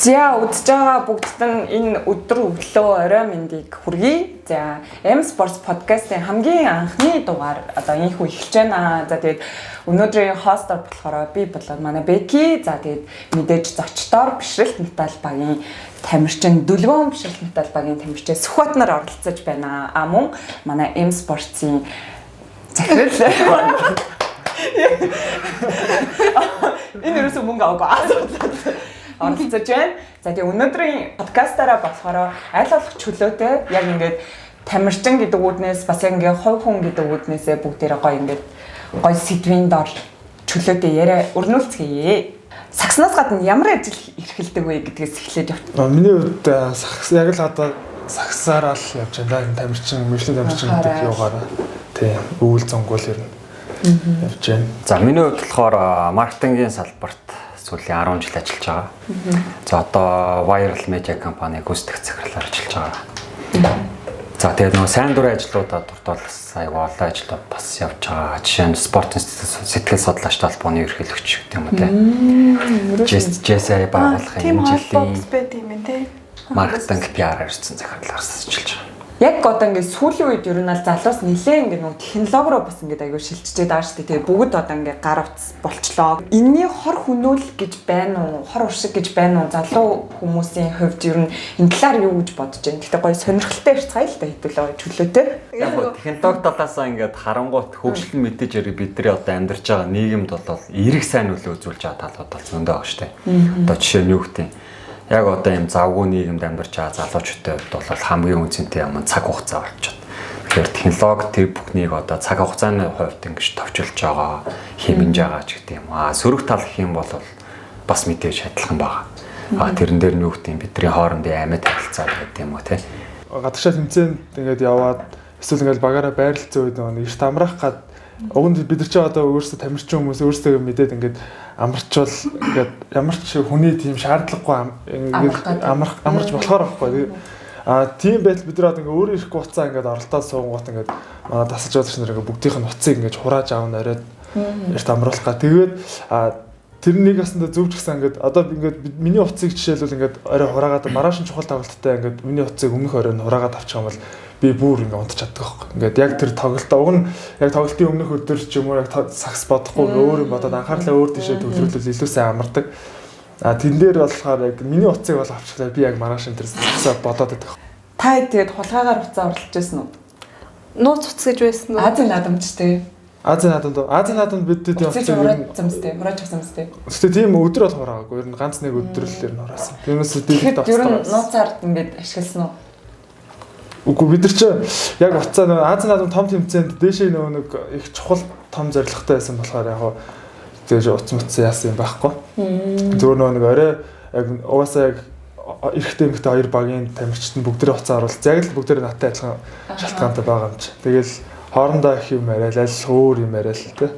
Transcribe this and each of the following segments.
За, үзэж байгаа бүгдд нь энэ өдөр өглөө орой мэндийг хүргэе. За, M Sports podcast-ын хамгийн анхны дугаар одоо ийнхүү эхэлж байна. За, тэгээд өнөөдрийн host-оор болохоор би болоод манай Беки. За, тэгээд мэдээж зочдоор Бишрэлт Металл багийн тамирчин, Дүлгөөн Бишрэлт Металл багийн тамирчин Сүхбат нар оролцож байна. А мөн манай M Sports-ийн захирал. Энэ ерөөсөө мөнгө аваагүй оролцож байна. За, тэгээ өнөөдрийн подкастаараа болохоор аль болох чөлөөтэй, яг ингээд тамирчин гэдэг үүднээс, бас яг ингээд хувь хүн гэдэг үүднээсээ бүгдээрээ гоё ингээд гоё сэдвийн дор чөлөөтэй яриа өрнүүлцгээе. Сагснаас гадна ямар ажил эрхэлдэг вэ гэдгээс эхлээд явт. Миний хувьд сагс яг л одоо сагсаараа л явж байна да. Энэ тамирчин, мэргэжлийн тамирчин гэдэг юугаараа, тий, өвөл зонгуул ер нь явж байна. За, миний хувьд болохоор маркетингийн салбарт сүүлийн 10 жил ажиллаж байгаа. За, одоо Viral Media компани гүйцэтгэх захирлаар ажиллаж байгаа. За, тэгээд нөгөө сайн дурын ажлуудаа дурдвал бас айгүй олон ажлууд бас явж байгаа. Жишээ нь спортын сэтгэл судлаач холбооны ерөнхийлөгч гэдэг юм уу, те. JSI байгууллагын энэ жилийн байд юм те. Маркетинг PR харьцсан захирлаар ажиллаж байгаа. Яг одоо ингээд сүүлийн үед ер нь аль залуус нилээн ингээд нөгөө технологи руу бас ингээд аягүй шилжчихэд байгаа шүү дээ. Тэгээ бүгд одоо ингээд гар утас болчлоо. Энийний хор хөнөөл гэж байна уу? Хор уршиг гэж байна уу? Залуу хүмүүсийн хувьд ер нь энэ талаар юу гэж бодож байна? Гэхдээ гоё сонирхолтой ярьцгаая л да, хэдүүлээ гоё чөлөөтэй. Яг гоо технологи талаасаа ингээд харангуут хөгжил нь мэдээж хэрэг бидний одоо амьдарч байгаа нийгэмд бол эерэг сайн нөлөө үзүүлж байгаа талууд бол зөндөө байгаа шүү дээ. Одоо жишээ нь юу гэдэг юм, яг одоо ийм завгүй нийгэмд амьдарч байгаа залуучуудын хувьд бол хамгийн үнцэнтэй юм цаг хугацаа болчиход. Тэгэхээр технологи тэр бүхнийг одоо цаг хугацааны хувьд ингэж товчилж байгаа, хэмнэж байгаа ч гэдэг юм. Аа, сөрөг тал гэх юм бол бас мэдээж адилхан байгаа. Аа, тэрэн дээр нь юу гэдэг юм, бидний хоорондын амьд харилцаа гэдэг юм уу, те. Гадагшаа тэмцээнд ингээд яваад эсвэл ингээд багаараа байрлалцсан үед нөгөө эрт амрах гад уг нь бид нар чи одоо өөрсдөө тамирчин хүмүүс өөрсдөө мэдээд ингээд амарчвал ингээд ямар ч хүний тийм шаардлагагүй ингээд амарх амарч болохоор байхгүй. А тийм байдал бид нар одоо ингээд өөрөө ирэхгүй хуцаа ингээд оролдоод суунгуут ингээд манай дасаж жуулч нар ингээд бүгдийнх нь утсыг ингээд хурааж аавна оройд эрт амруулах га. Тэгээд тэр нэг асанда зөв ч гэсэн ингээд одоо ингээд миний утсыг жишээлбэл ингээд орой хураагаад маргааш нь чухал тоглолттой ингээд миний утсыг өмнөх орой нь хураагаад авчих юм бол би бүр ингээд унтж чаддаг байхгүй. Ингээд яг тэр тоглолт уг нь яг тоглолтын өмнөх өдөр ч юм уу яг сагс бодохгүй өөр юм бодоод анхаарлаа өөр тийшээ төвлөрүүлвэл илүү сайн амардаг. А тэн дээр болохоор яг миний утсыг бол авчихлаа, би яг маргааш энэ тэр сагсаа бодоод байдаг. Та тэгээд хулгайгаар утсаа оролцож байсан уу? Нууц утас гэж байсан уу? Азийн наадамч те. Азийн наадамд Азийн наадамд бид тийм утсыг хурааж юмстэй, хурааж авсан юмстэй. Гэтэ тийм өдөр бол хураагүй. Ер нь ганц нэг өдөр л ер нь хураасан. Тиймээс дийгт утас. Ер нь нууцаар ингээд ашигласан уу? Үгүй, бид нар чи яг утсаа нөгөө Азийн наадам том тэмцээнд дээшээ нөгөө нэг их чухал том зорилготой байсан болохоор яг тэгэж утас мутас яасан юм байхгүй. Зөвхөн нөгөө нэг орой яг угаасаа яг эрэгтэй эмэгтэй хоёр багийн тамирчид нь бүгдээрээ утсаа оруулсан. Яг л бүгдээрээ надтай адилхан шалтгаантай байгаа юм чи. Тэгэл хоорондоо их юм яриад, аль өөр юм яриад л тэ.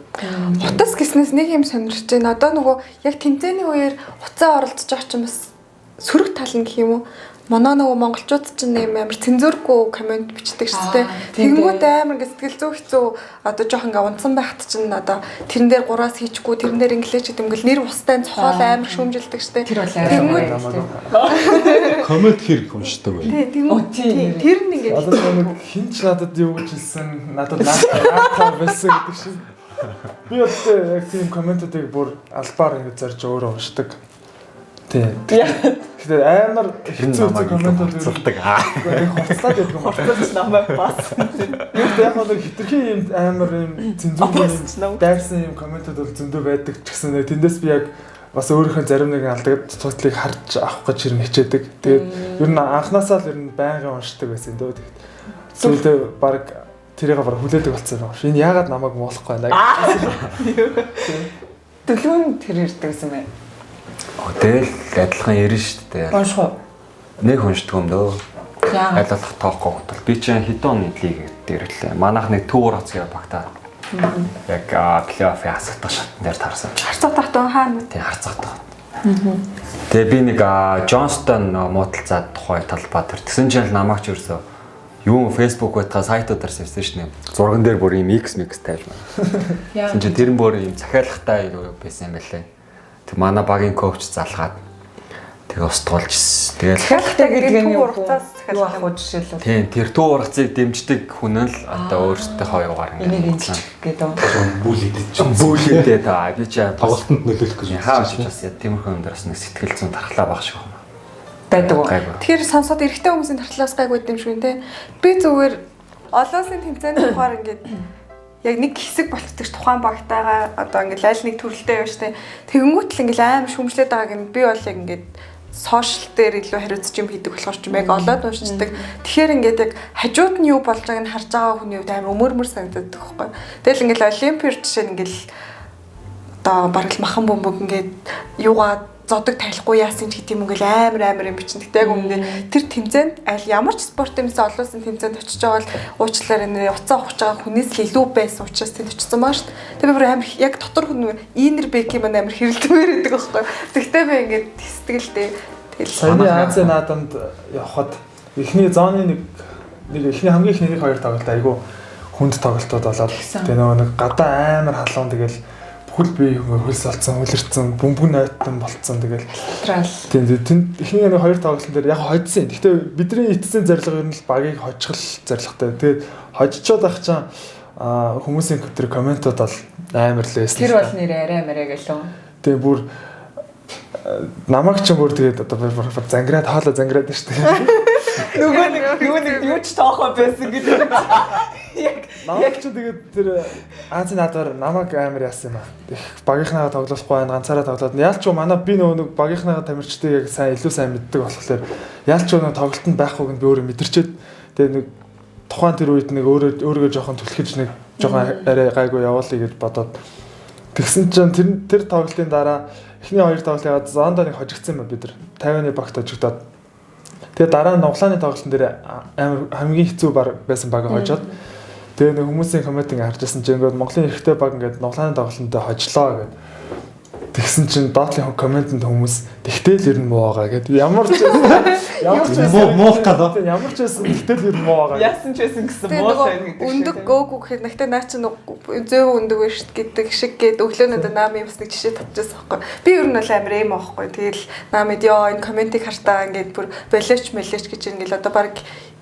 Утас гэснээс нэг юм сонирч байна. Одоо нөгөө яг тэмцээний үеэр утсаа оролцож байгаа чинь бас сөрөг тал нь гэх юм уу? Манай нөгөө монголчууд ч юм амар цензургүй коммент бичдэг шүү дээ. Тэгэнгүүт амар ингээ сэтгэл зүй хэцүү, одоо жоох ингээ унтсан байхад чинь одоо тэрэн дээр гураас хийчихгүй, тэрэн дээр инглиш гэдэг юм ингээл нэр бустай цохол амар шүүмжилдэг шүү дээ. Тэр бол амар. Коммент хэрэг уншдаг бай. Тийм. Тэр нь ингээ одоо нэг хин ч надад юу гэж хэлсэн, надад наатаа байсан гэдэг шиг. Би бол яг тийм комментуудыг бүр албаар ингээ зорж өөрөө уншдаг. Тийм. Тэгэхээр амар хэцүү комментууд хуцалдаг. Яг хуцлаад байдаг юм. Хуцалж намайг бас. Яг яг нэг хитрхи юм амар юм цензургүй юм дайрсан юм комментууд бол зөндөө байдаг ч гэсэн тэндээс би яг бас өөрийнхөө зарим нэгэн алдагдлыг харж авах гэж хэрэг хичээдэг. Тэгээд ер нь анханасаа л ер нь байнгын уншдаг байсан дөө. Тэгээд сүүлдээ баг тэрийг баг хүлээдэг болсон юм байна. Энэ яагаад намайг муулахгүй байна гэж. Төлөв тэр ирдэг гэсэн юм. Тэгэл адилхан ярина шүү дээ. Унших уу? Нэг уншдаг юм дөө. Аль болох тоохгүй хөтөл. Би чинь хэдэн оны лиг дээр лээ. Манайх нэг Төв Роцгийн багтаа. Яг плей-оффын хасагдах шатн дээр таарсан. Харцаг тахтан хаана? Тийм, харцаг тахтан. Тэгээ би нэг Джонстон муудалцаад тухай талбай тэр. Тэгсэн чинь л намайг ч ерөөсөө юу Facebook байтгаа сайтуудаар сэрсэн шнэ. Зурган дээр бүр ийм X mix тавьж байна. Тэгсэн чинь тэр нь бүр ийм захиалгатай юу байсан юм байлээ. Тэг манай багийн коуч залгаад Тэгээ устгуулж ирсэн. Тэгэл Захиалгатай гэдэг нь юу ургацаас юу ах уу жишээлбэл. Тийм, тэр төв ургацыг дэмждэг хүн л одоо өөрсдийнхөө юугаар Энийг ингээд гэдэг. Бүл идэж. Бүлээдээ та би чи Тоглолтод нөлөөлөх гэж хаа очиж бас тиймэрхүү юм дээр бас нэг сэтгэл зүйн тархлаа баг шиг байна. Байдаг уу? Гайгүй. Тэгэхээр сонсоод эрэгтэй хүмүүсийн тархлаас гайгүй юм шиг те. Би зүгээр олон улсын тэмцээний тухаар ингээд яг нэг хэсэг болцдог ш тухайн багтайгаа одоо ингээд аль нэг төрөлтэй явж штэ. Тэгэнгүүт л ингээд амар шүмжлээд байгааг нь би бол яг ингээд сошиал дээр илүү хариуцж юм хийдэг болохоор ч юм яг олоод уншдаг. Тэгэхээр ингээд яг хажууд нь юу болж байгааг нь харж байгаа хүний хувьд амар өмөрмөр санагддаг байхгүй. Тэгэл ингээд олимпиад жишээ нь ингээд одоо бараг л махан бөмбөг ингээд юугаа зодог тайлахгүй яасан ч гэдэг юм ингээл амар амар юм бичин. Гэтэ яг өмнө тэр тэмцээнд аль ямар ч спорт юмсан олон улсын тэмцээнд очиж байгаа бол уучлаарай нэр уцаа ухаж байгаа хүнээс л илүү байсан учраас тэнд очсон баа шүү дээ. Тэгээ би бүр амар яг дотор хүн инер бек юм амар хэрэлдмээр байдаг байхгүй. Тэгтээ би ингээд сэтгэл дээ. Тэгэл Саяны Азийн наадамд явхад эхний зооны нэг эхний хамгийн эхний нэг хоёр тоглолт айгүй хүнд тоглолтууд болоод тэгээ нөгөө нэг гадаа амар халуун тэгэл бүхэл бие хөлс олцсон, хөлөрцөн, бөмбөг нойтон болцсон тэгэл. Тийм тийм эхний нэг хоёр тоглолтын дээр яг хожсон. Гэхдээ бидний эцсийн зорилго ер нь л багийг хожих зорилготой. Тэгээд хожичоод байх чинь хүмүүсийн тэр комментууд бол амар л байсан. Тэр бол нэр арай амараа гэлөө. Тэгээ бүр намайг ч бүр тэгээд одоо зангираад хоолой зангираад шүү дээ. Нөгөө нэг юу ч тоохоо байсан гэдэг. Яг ч тэгээд тэр Азийн наадвар намайг амар яасан юм аа. Их багийнхнаагаа тоглохгүй байна, ганцаараа тоглоод. Яалч уу манай би нөгөө нэг багийнхнаагаа тамирчдыг яг сайн илүү сайн мэддэг болохоор яалч уу нөгөө тоглолтод байхгүйг нь би өөрөө мэдэрчээд тэгээд нэг тухайн тэр үед нэг өөрийгөө жоохон түлхэж нэг жоохон арай гайгүй явуулъя гэж бодоод тэгсэн чинь тэр тоглолтын дараа эхний хоёр тоглолт яваад зоондоо нэг хожигдсан юм бид нар. 50-ны багт хожигдоод. Тэгээ дараа нь нуглааны тоглолтын дээр амар хамгийн хэцүү баг байсан баг хожоод тэгээ нэг хүмүүсийн коммент ингээ харж байсан чинь ингээд Монголын эрэгтэй баг ингээд нуглааны тоглолтод хожлоо гэд. Тэгсэн чинь доотлын комментэнд хүмүүс тэгтэл ер нь муу байгаа гэд. Ямар ч муу гал. Ямар ч байсан тэгтэл ер нь муу байгаа. Яасан ч байсан гэсэн муу сайн гэдэг шиг. Өндөг гөөгүй гэхээр нагтаа наа чинь зөв өндөг байж шít гэдэг шиг гээд өглөөнөдөө наамын бас нэг жишээ татчихсан байхгүй. Би ер нь бол амар эм аахгүй. Тэгэл наамд ёо энэ комментиг хартаа ингээд бүр болооч мэлээч гэж ингээд одоо баг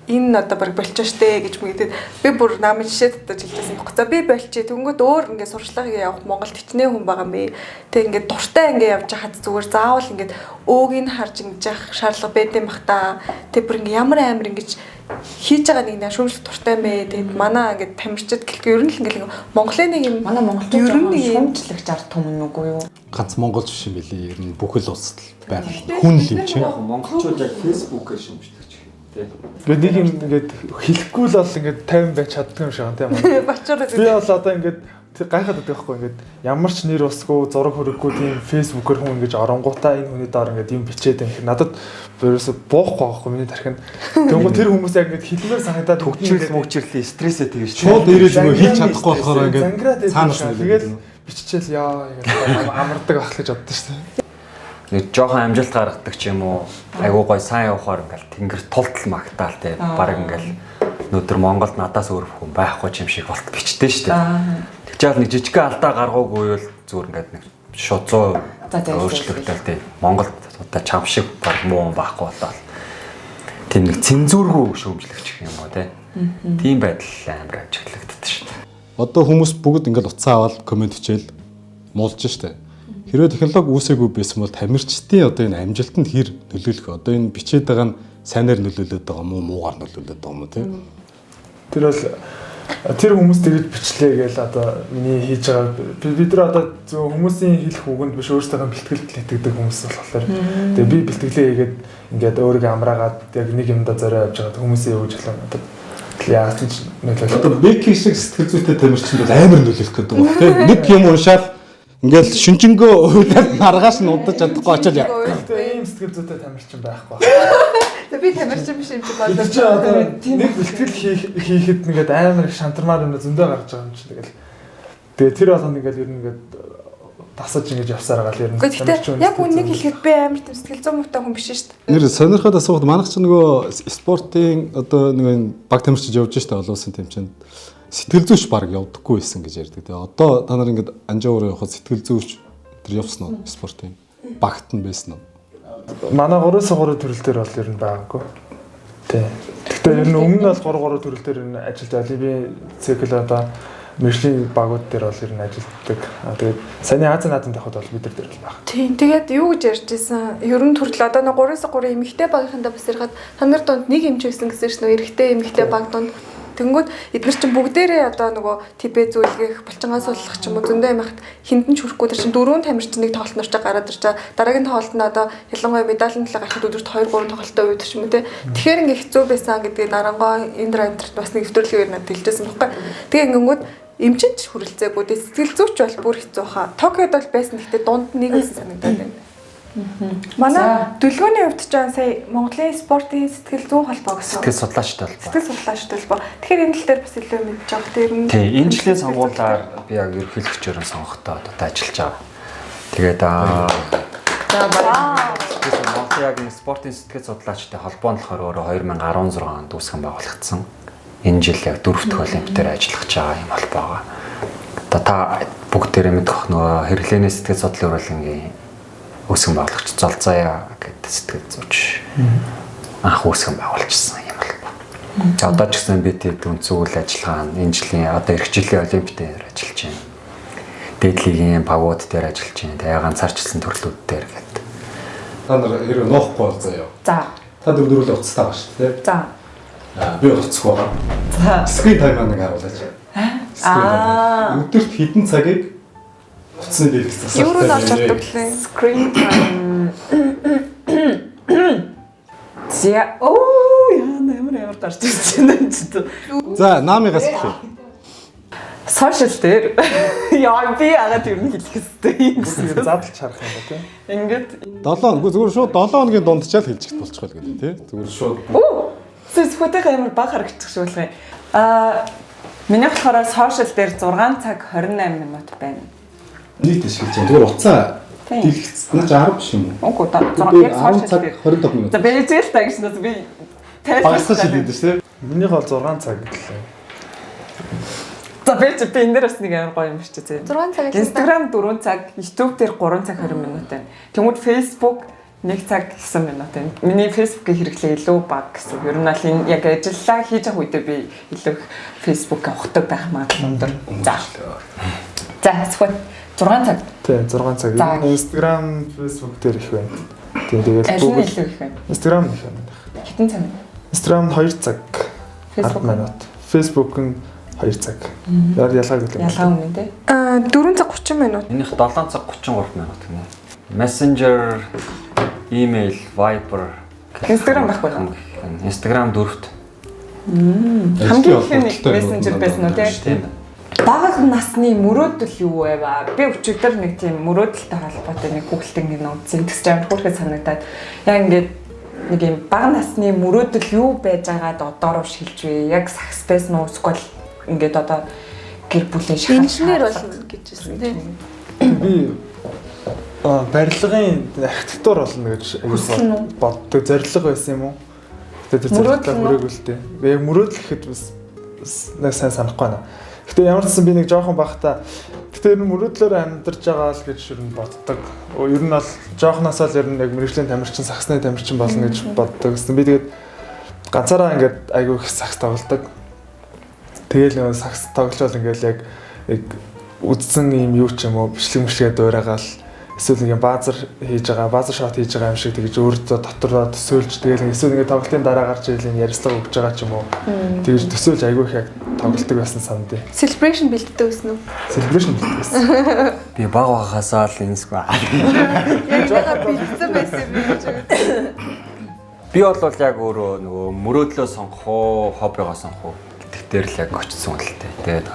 энэ одоо баг болчих штэ гэж мэгдээд би бүр наамын жишээ татаж хэлжсэн юм баггүй. За би болчих. Тэнгүүд өөр ингээд сурчлагыг явах Монголд хичнээн хүн байгаа юм бэ. Тэг ингээд дуртай ингээд явж хахад зүгээр заавал ингээд өөгийг нь харж ингэж явах шаардлага байд юм бах та. Тэг бүр ингээд ямар амар ингэж хийж байгаа нэг нэ шүүмжлэх дуртай юм бэ. Тэгэд манай ингээд тамирчид гэлгүй ер нь л ингээд Монголын нэг юм манай монголчууд ер нь нэг шүүмжлэгч ард түмэн үгүй юу? Ганц монголч биш юм билий. Ер нь бүхэл улсад байгаа. Хүн л юм чи. Монголчууд яг Facebook-ээр шүүмжлэгч. Ингээд нэг юм ингээд хэлэхгүй л бол ингээд 50 байж чаддаг юм шиг байна тийм үү? Бачаар би бол одоо ингээд гайхаад байдаг байхгүй ингээд ямар ч нэр усгүй зураг хөрөггүй тийм Facebook-ээр хүн ингэж оронгуудаа энэ хүний доор ингээд юм бичээд юм хэрэг надад ерөөсө буухгүй байхгүй миний тархинд. Тэнгүү тэр хүмүүс яг ингээд хэлмээр санагдаад төгчрөл мөгчрлийн стрессээ тэгэж шууд ирээд нөгөө хийж чадахгүй болохоор ингээд цаанаас нь тэгэл биччихэл яа ингээд амардаг ах гэж боддоо шүү дээ. Нэг жоохон амжилт гаргадаг ч юм уу айгуу гой сайн явахаар ингээл тэнгэр тултал магтаал те баг ингээл өнөөдөр Монголд надаас өөр хүн байхгүй ч юм шиг болт бичдэг шүү дээ. Тэгчээл нэг жижигхэн алдаа гаргаагүй бол зүгээр ингээд нэг шууд 100% өөрчлөгдөөл те. Монголд одоо чам шиг баг муу байхгүй болоод тийм нэг цензургүй шүүмжлэгч гэх юм уу те. Тийм байдал амар ажиглагддаг шүү дээ. Одоо хүмүүс бүгд ингээл утсаа аваад коммент хичээл муулж штэ. Хэрвээ технологи үүсээгүй байсан бол тамирчдын одоо энэ амжилтанд хэр нөлөөлөх вэ? Одоо энэ бичээд байгаа нь сайнаар нөлөөлөд байгаа юм уу, муугаар нөлөөлөд байгаа юм уу те? Тэр бол тэр хүмүүс тэгж бичлээ гээл одоо миний хийж байгаа бид нар одоо зөв хүмүүсийн хэлэх үгэнд биш өөрсдийнхөө бэлтгэлд л итгэдэг хүмүүс болохоор тэгээ би бэлтгэлээ хийгээд ингээд өөрийгөө амраагаад яг нэг юмдаа зорио явж байгаа хүмүүсийн юу гэж хэлэх юм одоо яасан ч нөлөөлөх. Одоо Беки шиг сэтгэл зүйтэй тамирчин бол амар нөлөөлөх гэдэг байна те. Нэг юм уншаал ингээл шинжэнгөө уйлаад маргааш нь удаж чадахгүй очил яа. Тэгээ ийм сэтгэл зүйтэй тамирчин байхгүй. Тэгээ би тамирчин биш юм чи болоо. Би чи одоо нэг бэлтгэл хийхэд ингээд амар их шантармаар юм зөндөө гарч байгаа юм чи тэгэл. Тэгээ тэр болгонд ингээд ер нь ингээд тасаж ингэж явсаар байгаа л ер нь. Гэхдээ яг үннийг хэлэхэд би амар тийм сэтгэл зүйн муутай хүн биш шүү дээ. Нэр сонирхоод асуухад манайх ч нөгөө спортын одоо нэг баг тамирчид явж штэ олон улсын тэмцээнд сэтгэл зүйч баг явдаггүй байсан гэж ярьдаг. Тэгээ одоо та нар ингээд анжаа өөрөө явахад сэтгэл зүйч тэр явсан уу спортын багт нь байсан уу? Манай 3-3 төрөл дээр бол ер нь байгаагүй. Тий. Гэхдээ ер нь өмнө нь бол 3-3 төрөл дээр ер нь ажиллаж олимпийн цикл одоо мэргэжлийн багууд дээр бол ер нь ажилладаг. Тэгээд саяны Азийн наадам тавихад бол бид нар дээр бол баг. Тийм. Тэгээд юу гэж ярьж исэн? Ер нь төрөл одоо нэг 3-3 эмэгтэй багийнхандаа бас ярихад та нар дунд нэг эмч байсан гэсэн чинь эрэгтэй эмэгтэй баг дунд тэнгүүд эдгээр чинь бүгдээрээ одоо нөгөө тибэ зүйлгэх, булчингаа суллах ч юм уу зөндөө юм хат хиндэн ч хүрэхгүй тэр чинь дөрвөн тамирчин нэг тоглолт нурчаа гараад ирчээ. Дараагийн тоглолт нь одоо ялангуяа медалийн төлөө гарахад өдөрт 2 3 тоглолттой үед ч юм уу те. Тэгэхээр ингээ хэцүү байсан гэдгийг нарангоо энэ драйверт бас нэг нэвтрүүлгийн үеэр надад хэлжсэн байхгүй. Тэгээ ингэнгүүд эмчин ч хүрэлцээгүй дээ. Сэтгэл зүйч бол бүр хэцүү хаа. Токиод бол байсан гэхдээ дунд нэг байсан санагдаад байна. Манай дүлгөөний хувьд ч сая Монголын спортын сэтгэл зүйн холбоо гэсэн. Сэтгэл судлаачтай холбоо. Сэтгэл судлаачтай холбоо. Тэгэхээр энэ тал дээр бас илүү мэдж байгаа. Тэр нь Тийм, энэ жилийн сонгуулиар би яг ерөнхийлөгчөөр нь сонгохдоо одоо ажиллаж байгаа. Тэгээд За баярлалаа. Монголын яг энэ спортын сэтгэл судлаачтай холбоо нь болохоор өөрөө 2016 онд үүсгэн байгуулагдсан. Энэ жил яг дөрөв дэх олимп дээр ажиллах гэж байгаа юм холбоо байгаа. Одоо та бүгдээрээ мэдэх нөгөө хэрэглээний сэтгэл судлалын урлангийн үүсгэн байгуулагч Золзаяа гэдэг сэтгэл зүйч анх үүсгэн байгуулжсэн юм холбоо. За одоо ч гэсэн би тэд үндсэн үйл ажиллагаа нь энэ жилийн одоо эх жилийн олимп дээр ажиллаж байна. Дээд лигийн багууд дээр ажиллаж байна. Тэгээ ганцаарчилсан төрлүүд дээр гэдэг. Та нар хэрэг нуухгүй бол заяа. За. Та дөрвөлөө уцтай байгаа шүү дээ. За. Би уцсахгүй байгаа. За. Screen time нэг харуулаач. Аа. Өдөрт хэдэн цагийг утасны дэлгэц засаад. Юу руу орж чаддаг лээ? Screen time. За оо яа ямар гарч ирж байна ч гэдэг. За, наамыгаас эхлэе. Social дээр яа би агаад ер нь хэлэх хэвээр юм. Задлж харах юм ба тий. Ингээд 7 үгүй зүгээр шууд 7 хоногийн дундчаал хэлчихэж болчих байл гэдэг тий. Зүгээр шууд. Оо сүсгүүтэйгээ амар баг харагдчих шиг болох юм. Аа миний болохоор social дээр 6 цаг 28 минут байна. Нийт ашиглаж байна. Зүгээр утсаа дэлгэц наач 10 биш юм уу? Үгүй 6 яг social цаг 25 минут. За бэж л та гэж нас би тайлбарлаж шийдээд шүү дээ. Минийх бол 6 цаг гэлээ. За би энэ дээр бас нэг амар гоё юм бичээ зэ. 6 цаг. Instagram 4 цаг, YouTube дээр 3 цаг 20 минут байна. Тэнгүүд Facebook 1 цаг 9 минут байна. Миний Facebook-ийн хэрэглээ илүү бага гэсэн. Ер нь аль энэ яг ажиллаа хийж явах үедээ би илүү их Facebook авахдаг байх магадлал өндөр. За. За эсвэл 6 цаг. Тийм 6 цаг. Instagram, Facebook дээр их байна. Тийм тэгэл Google илүү их байна. Instagram их байна. Хэдэн цаг? Instagram 2 цаг. Facebook 10 минут. Facebook нь 2 цаг. Ялгааг үлээ. Ялгаа өмнө тий. 4 цаг 30 минут. Энийх 7 цаг 33 минут гинэ. Messenger, email, Viber, Instagram байхгүй юу? Instagram дөрөвт. Хамгийн их нэг Messenger байсан уу тий? Бага насны мөрөөдөл юу вэ? Би өчигдөр нэг тийм мөрөөдөлтэй холбоотой нэг хүүхэлдэйн кино үзсэн. Тэгс ч амар хөөрхөд санагдаад яг ингээд нэг юм бага насны мөрөөдөл юу байж байгаад одоо руу шилж вэ? Яг сакс байсан уу? Эсвэл ингээд одоо гэр бүлийн шахал инженер болно гэж хэлсэн тийм. Би барилгын архитектур болно гэж боддог зорилго байсан юм уу? Гэтэ тэр зорилгоо хүрээгүй л дээ. Би яг мөрөөдөл гэхэд бас нэг сайн санахгүй байна. Гэтэ ямар ч гэсэн би нэг жоохон байхдаа гэтэ ер нь мөрөөдлөөр амьдарч байгаа л гэж ер нь боддог. Ер нь бол жоохноосоо л ер нь яг мэргэжлийн тамирчин, саксны тамирчин болно гэж боддог гэсэн. Би тэгээд ганцаараа ингээд айгүй их сакс тоглодог. Тэгэл нэг сакс тоглолчвол ингээл яг үдсэн юм юу ч юм уу бичлэг мөшлөгээ дуурайгаал эсвэл нэг юм баазар хийж байгаа, баазар шот хийж байгаа юм шиг тэгж өөртөө дотороо төсөөлж тэгэл эсвэл нэг тоглолтын дараа гарч ирэл юм ярилцлага өгч байгаа ч юм уу. Тэгж төсөөлж айгүй их яг тоглолтог байсан санд. Celebration бэлддэг байсан уу? Celebration бэлддэг байсан. Би баг багасаа л энэсгүй. Яг яга бэлдсэн байсан юм гэж. Би бол яг өөрөө нөгөө мөрөөдлөө сонгох уу, хоббигоо сонгох уу гэдэг дээр л яг очсон л дээ. Тэгээд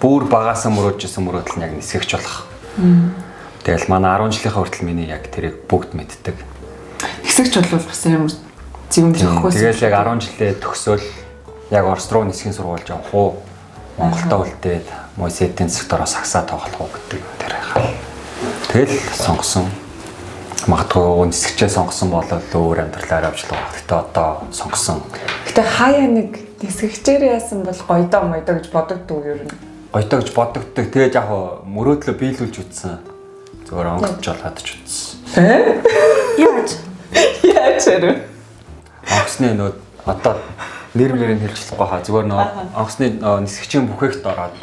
бүр багасаа мөрөөдчихсэн мөрөөдөл нь яг нисгэгч болох. Тэгэл манай 10 жилийнхаа хүртэл миний яг тэрийг бүгд мэддэг. Нисгэгч бол бас юм зэвэн зөхгүй. Тэгэл яг 10 жилээ төгсөөл яг Орос руу нисгийн сургуульд явах уу? Монголдо үлдээд Мойсетийн засагт ороо сагсаа тоглох уу гэдэг тэр хаал. Тэгэл сонгосон. Магадгүй нисгчээ сонгосон бол өөр амьдралаар авч л байгаа. Гэтэ одоо сонгосон. Гэтэ хаяа нэг нисгэгчээр яасан бол гойдоо мойдоо гэж бодогддог юу юм? Гойдоо гэж бодогддог. Тэгээд яг мөрөөдлөө биелүүлж үтсэн. Зүгээр онгоц жолоод ч утсан. Яаж? Яаж хэрэг? Онгоцны нөө одоо нэр мөрийг хэлж болохгүй хаа. Зүгээр нөө онгоцны нисгчийн бүхэгт ороод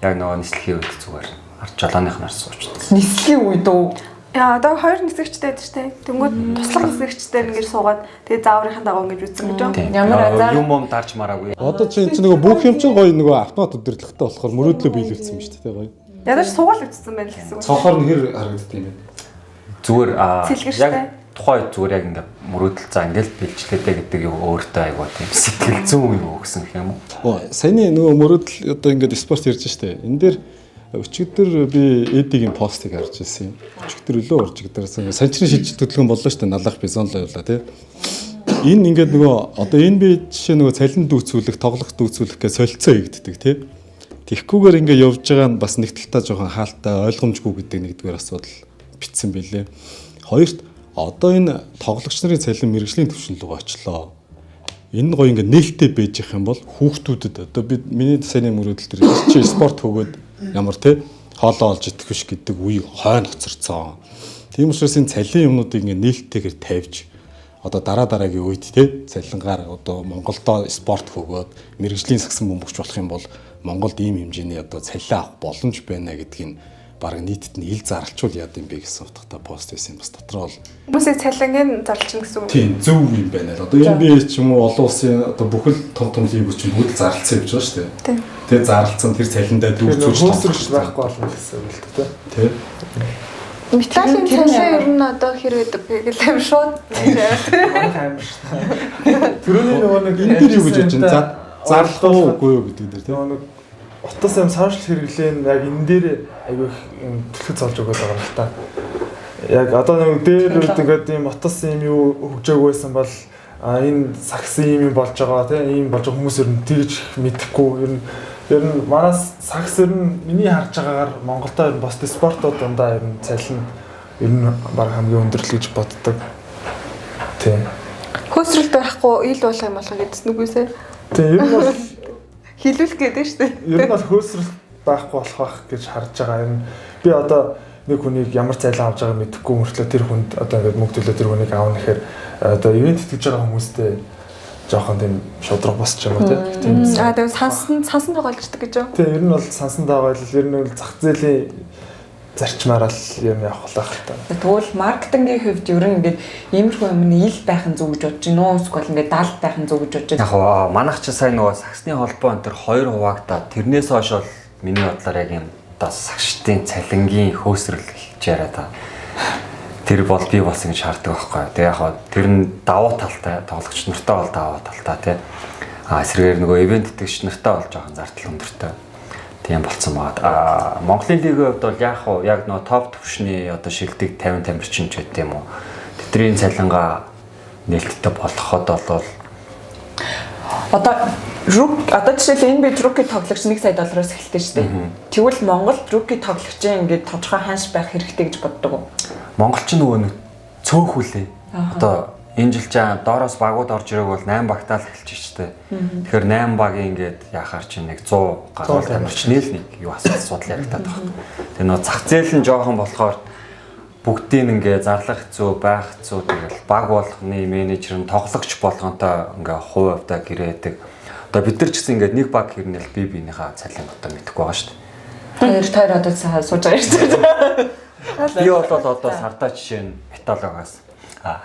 яг нөгөө нислэгийн үед зүгээр ард жолооных нар суучсан. Нислэгийн үед үү? Яа, одоо хоёр нисгэгчтэй байдаг шүү дээ. Тэнгүүд туслах нисгэгчтэй ингэж суугаад тэгээ зааврынхаа дагуу ингэж үзсэн гэж байна. Ямар азар юм юм дарж мараагүй. Одоо чи энэ нөгөө бүх юм чинь гоё нөгөө автомат удирдлагатай болохоор мөрөөдлөө биелүүлсэн юм шүү дээ гоё. Ядаж суугаал үзсэн байх л гэсэн үг. Цонхоор нь хэр харагдд юм бэ? Зүгээр яг тухайн үед зүгээр яг ингээ мөрөөдөл за ингээл бэлжлээдэ гэдэг юу өөртөө айгуу тийм сэтгэл зүйн юу өгсөн гэх юм уу? Оо, саяны нөгөө мөрөөдөл одоо ингээд спорт ярьж штэ. Энэ дээр өчигдөр би Эдигийн постыг харж ирсэн юм. Өчигдөр өлөө уржигдэрсэн. Санчрын шилжилт хөдөлгөөн боллоо штэ. Налах бизон л явлаа тий. Энэ ингээд нөгөө одоо NBA жишээ нөгөө цалин дүүцүүлэх, тоглох дүүцүүлэх гэж солилцоо хийгддэг тий. Тэгхгүйгээр ингээд явж байгаа нь бас нэг талтаа жоохон хаалтай ойлгомжгүй гэдэг нэгдүгээр асуудал битсэн байлээ. Хоёрт одоо энэ тоглогч нарын цалин мэрэгжлийн түвшин рүү очлоо. Энэ гоё ингээд нээлттэй байж их юм бол хүүхдүүдэд одоо би миний саяны мөрөөдөл төр чи спорт хөгөөд ямар те хоолоо олж идэх биш гэдэг үе хойно хоцорцсон. Тийм учраас энэ цалин юмнуудыг ингээд нээлттэйгээр тавьж одоо дараа дараагийн үед те цалингаар одоо Монголдо спорт хөгөөд мэрэгжлийн сагсан бөмбөгч болох юм бол Монголд ийм хэмжээний одоо цалин авах боломж байна гэдгийг бараг нийтэд нь ил зарлчул яад юм бэ гэсэн утгатай пост байсан юм бас дотроо бол хүмүүсийг цалингийн зарлчин гэсэн үг. Тийм зөв юм байна л. Одоо NBA ч юм уу олон улсын одоо бүхэл том том лигүүд чинь бүгд зарлцсан явж байгаа шүү дээ. Тийм. Тэгээ зарлцсан тэр цалиндаа дүүцүүлж хөөсрөгч байхгүй болно гэсэн үг л дээ. Тийм. Металлын цалин ер нь одоо хэр байдаг вэ гэл аим шууд Манайх амар шүү дээ. Түрүүний нөгөө нэг энэ дээр юу гэж бодож байна? Зарлах уу үгүй юу гэдэг дээр тийм. Нөгөө нэг утас юм сошиал хэрэглээ нь яг энэ дээр айгүй их юм түлхэц олж өгöd байгаа юм л та. Яг одоо нэг дээр үед ингээд ийм утас юм юу хөгжөөгүй байсан бол энэ сагсан юм юм болж байгаа тийм ийм болж байгаа хүмүүс ер нь тэгж мэдэхгүй ер нь манай сагс ер нь миний харж байгаагаар Монголдо ер нь бос спортууд дундаа ер нь цалин ер нь баг хамгийн өндөр л гэж боддог. Тийм. Хөөсрөлт байхгүй ил болох юм болгоо гэдсэн үгүйсээ. Тийм ер нь бол хилүүлэх гэдэг шүү дээ. Ер нь бол хөөсрөлт байхгүй болох байх гэж харж байгаа. Ер нь би одоо нэг хүнийг ямар цалин авч байгааг мэдэхгүй мөртлөө тэр хүнд одоо ингээд мөнгө төлөө тэр хүнийг аавна гэхээр одоо ивент итгэж байгаа хүмүүстэй жоохон тийм шудраг босч юм уу тийм. Аа тийм сансан тоглолцдог гэж юу? Тийм ер нь бол сансан тоглол ер нь бол зах зээлийн зарчмаараа л юм явах л та. Тэгвэл маркетингийн хувьд ер нь ингээд иймэрхүү юм нь ил байх нь зөв гэж бодож байна уу? Эсвэл ингээд даалт байх нь зөв гэж бодож байна. Яг гоо манайх ч сайн нөгөө сагсны холбоо энэ төр хоёр хуваагдаад тэрнээс хойш бол миний бодлоор яг юм одоо сагшдын цалингийн хөөсрөл гэж яриад байгаа. Тэр бол бий болсон гэж хардаг байхгүй. Тэгээ яг гоо тэр нь давуу талтай тоглогч нартай бол давуу талтай тий. А эсрэгээр нөгөө ивент итгэгч нартай бол жоохон зардал өндөртэй. Тийм болцсон байгаа. Аа Монголын лигийн хувьд бол яг уу яг нөө топ түвшний одоо шилдэг 50 тамирчин ч гэдэг юм уу. Тэдний цалингаа нээлттэй болгоход бол одоо одоо жишээл NBA rookie тоглогч 1 сая доллароос эхэлдэг шүү дээ. Тэгвэл Монгол rookie тоглогчийн ингээд тодорхой ханш байх хэрэгтэй гэж боддог уу? Монгол ч нөгөө нэг цөөхүлээ. Одоо энэ жил чаа доороос багууд орж ирээг бол 8 багтаа л эхэлж штэ. Тэгэхээр 8 багийн ингээд яхаар чинь нэг 100 гаруй тамирчны л нэг юу асуудал яригдаад байгаа. Тэгээ нөө зах зээл нь жоохон болохоор бүгдийг ингээ зарлах хэцүү, байх хэцүү тэгэл баг болгоны менежер нь тоглогч болгонтой ингээ хувь хувьдаа гэрээдэг. Одоо бид нар ч гэсэн ингээд нэг баг хэрнээл би биенийхээ цалин одоо мэдэхгүй байгаа штэ. Хоёр одоо сууж байгаа шүү дээ. Би бол одоо сардаа жишээ нь металлогоос. За.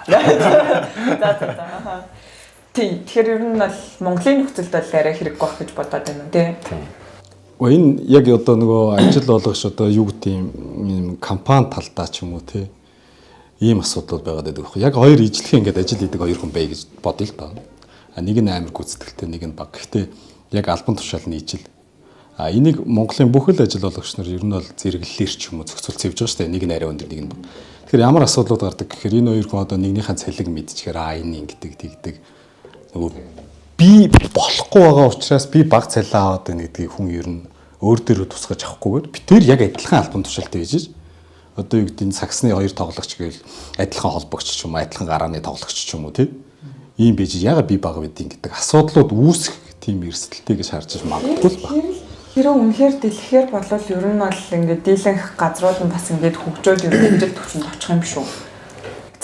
Тийм. Тэгэхээр ер нь бол Монголын нөхцөлд бол арай хэрэггүй байх гэж бодоод байна тий. Тийм. Энэ яг одоо нөгөө ажил болгогч одоо юу гэдэг юм компани талдаа ч юм уу тий. Ийм асуудал байгаад байдаг байхгүй. Яг хоёр ижлэхэн ингээд ажил хийдэг хоёр хүн бай гэж бодъё л доо. А нэг нь амар гүйцэтгэлтэй, нэг нь бага. Гэхдээ яг албан тушаал нь ижил. А энийг Монголын бүхэл ажил болгогч нар ер нь бол зэрэглэлээр ч юм уу зохицуулсан явж байгаа шүү дээ. Нэг нь арай өндөр, нэг нь бага. Тэгэхээр ямар асуудлууд гардаг гэхээр энэ хоёр хүн одоо нэгнийхээ цалиг мэдчихээр аа энэ ингэдэг тэгдэг. Нөгөө би болохгүй байгаа учраас би бага цалин аваад байна гэдгийг хүн ер нь өөр дөрөө тусгаж авахгүйгээр би тэр яг адилхан албан тушаалтай гэж одоо юу гэдэг нь сагсны хоёр тоглогч гээл адилхан холбогч ч юм уу адилхан гарааны тоглогч ч юм уу тий. Ийм байж яга би бага байдیں гэдэг асуудлууд үүсэх тийм эрсдэлтэй гэж харж магадгүй л байна. Хэрэг үнэхээр дэлгэхээр болвол ер нь бол ингээд дийлэнх газрууд нь бас ингээд хөгжөөд ер нь хэмжил төвшөнд очих юм шүү.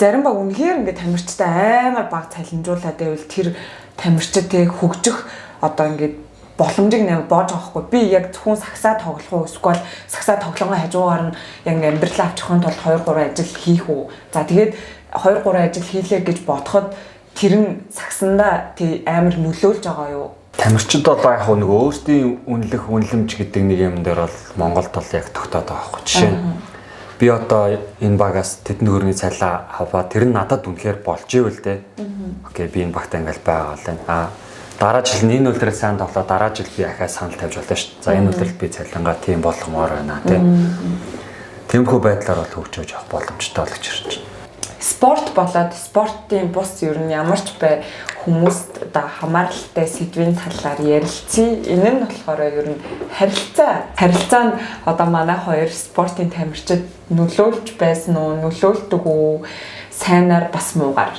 Зарим баг үнэхээр ингээд тамирчтай амар баг цалинжуулаад байвал тэр тамирчид тэг хөгжих одоо ингээд боломжийг нэг боож байгаа хгүй. Би яг зөвхөн сагсаа тоглох уу эсвэл сагсаа тоглонгоо хажуугаар нь яг ингээд амьдралаа авчихын тулд 2 3 ажил хийх үү. За тэгээд 2 3 ажил хийлээ гэж бодоход тэр нь сагсандаа тий амар нөлөөлж байгаа юу? Тамирчид бол яг хөө нэг өөрсдийн үнэлэх үнэлэмж гэдэг нэг юм дээр бол Монголд бол яг тогтоод байгаа байхгүй. Жишээ нь би одоо энэ багаас тэдний хөрний цалин аваа тэр нь надад үнэхээр болж ивэл те. Окей, би энэ багтаа ингээл байгаа л байна. А дараа жил нь энэ үлрэл сайн тоглоо дараа жил би ахаа санал тавьж болно шүү дээ. За энэ үлрэл би цалингаа тийм болгомоор байна те. Тиймэрхүү байдлаар бол хөгжөөж явах боломжтой л гэж харж байна. Спорт болоод спортын бус ер нь ямар ч бай хүмүүст одоо хамааралтай сэдвийн талаар ярилцъя. Энэ нь болохоор ер нь харилцаа. Харилцаа нь одоо манай хоёр спортын тамирчид нөлөөлж байсан уу, нөлөөлдөг үү? Сайнаар бас муугаар.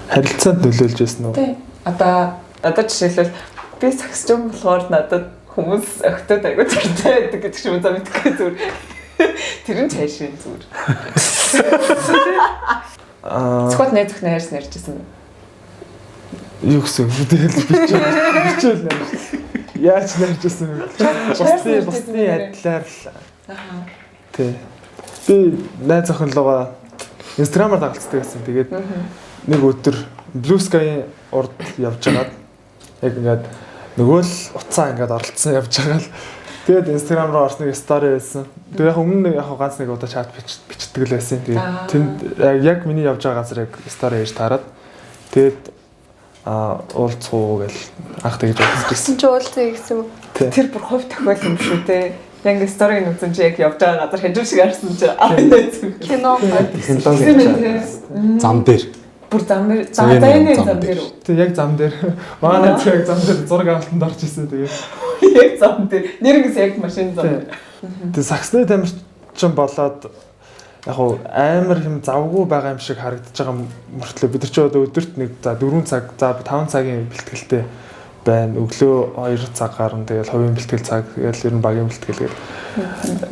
Харилцаанд нөлөөлж байсан уу? Тий. Одоо жишээлбэл би сагсчин болохоор надад хүмүүс өгтөд айгуу дуртай байдаг гэдэг ч юм уу за мэдгүй зүгээр. Тэр нь цаашийн зүгээр. Аа Зөвхөн найз охин ярьсан ярьжсэн юм. юу гэсэн үг тэгэл бичээл нэрж. Яаж нэржсэн юм бэ? Бусны адилаар л. Аа. Тий. Би найз охин лугаа Instagram-аар дагалцдаг гэсэн. Тэгээд нэг өдөр Blue Sky-ийн урд явж байгаад яг ингээд нөгөө л утсаа ингээд оролцсон явж байгаа л тэгээд Instagram руу орсон нэг story байсан. Тэгээд яг өмнө нь яг ганц нэг удаа чат бичдэг л байсан. Тэгээд тэнд яг миний явж байгаа газар яг story хийж таарад тэгээд уулзах уу гэл анх тэгж уулзчихсан. Гэсэн чи уулзъя гэсэн юм. Тий. Тэр бүр хувь тохиол юм шүү те. Яг ингээ сториг нүцэн чи яг явж байгаа газар хажуу шиг харсан чи аа зүгээр. Кино гоё. Технологи Тэгсэн мэн те. зам дээр. Бүр зам дээр Заяаны заяаны зам зам дээр. дээр үү? Тэг яг зам дээр манай найз яг зам дээр зураг авалтанд орж ирсэн. Тэгээд Яг зам дээр. Нэрнгэс яг машин зам дээр. Тэг саксны тамирчин болоод яг уу амар юм завгүй байгаа юм шиг харагдаж байгаа мөртлөө бид нар чи одоо өдөрт нэг за 4 цаг за 5 цагийн бэлтгэлтэй байна. Өглөө 2 цаг гарна. Тэгэл хувийн бэлтгэл цаг, тэгэл ер нь багийн бэлтгэл гэл.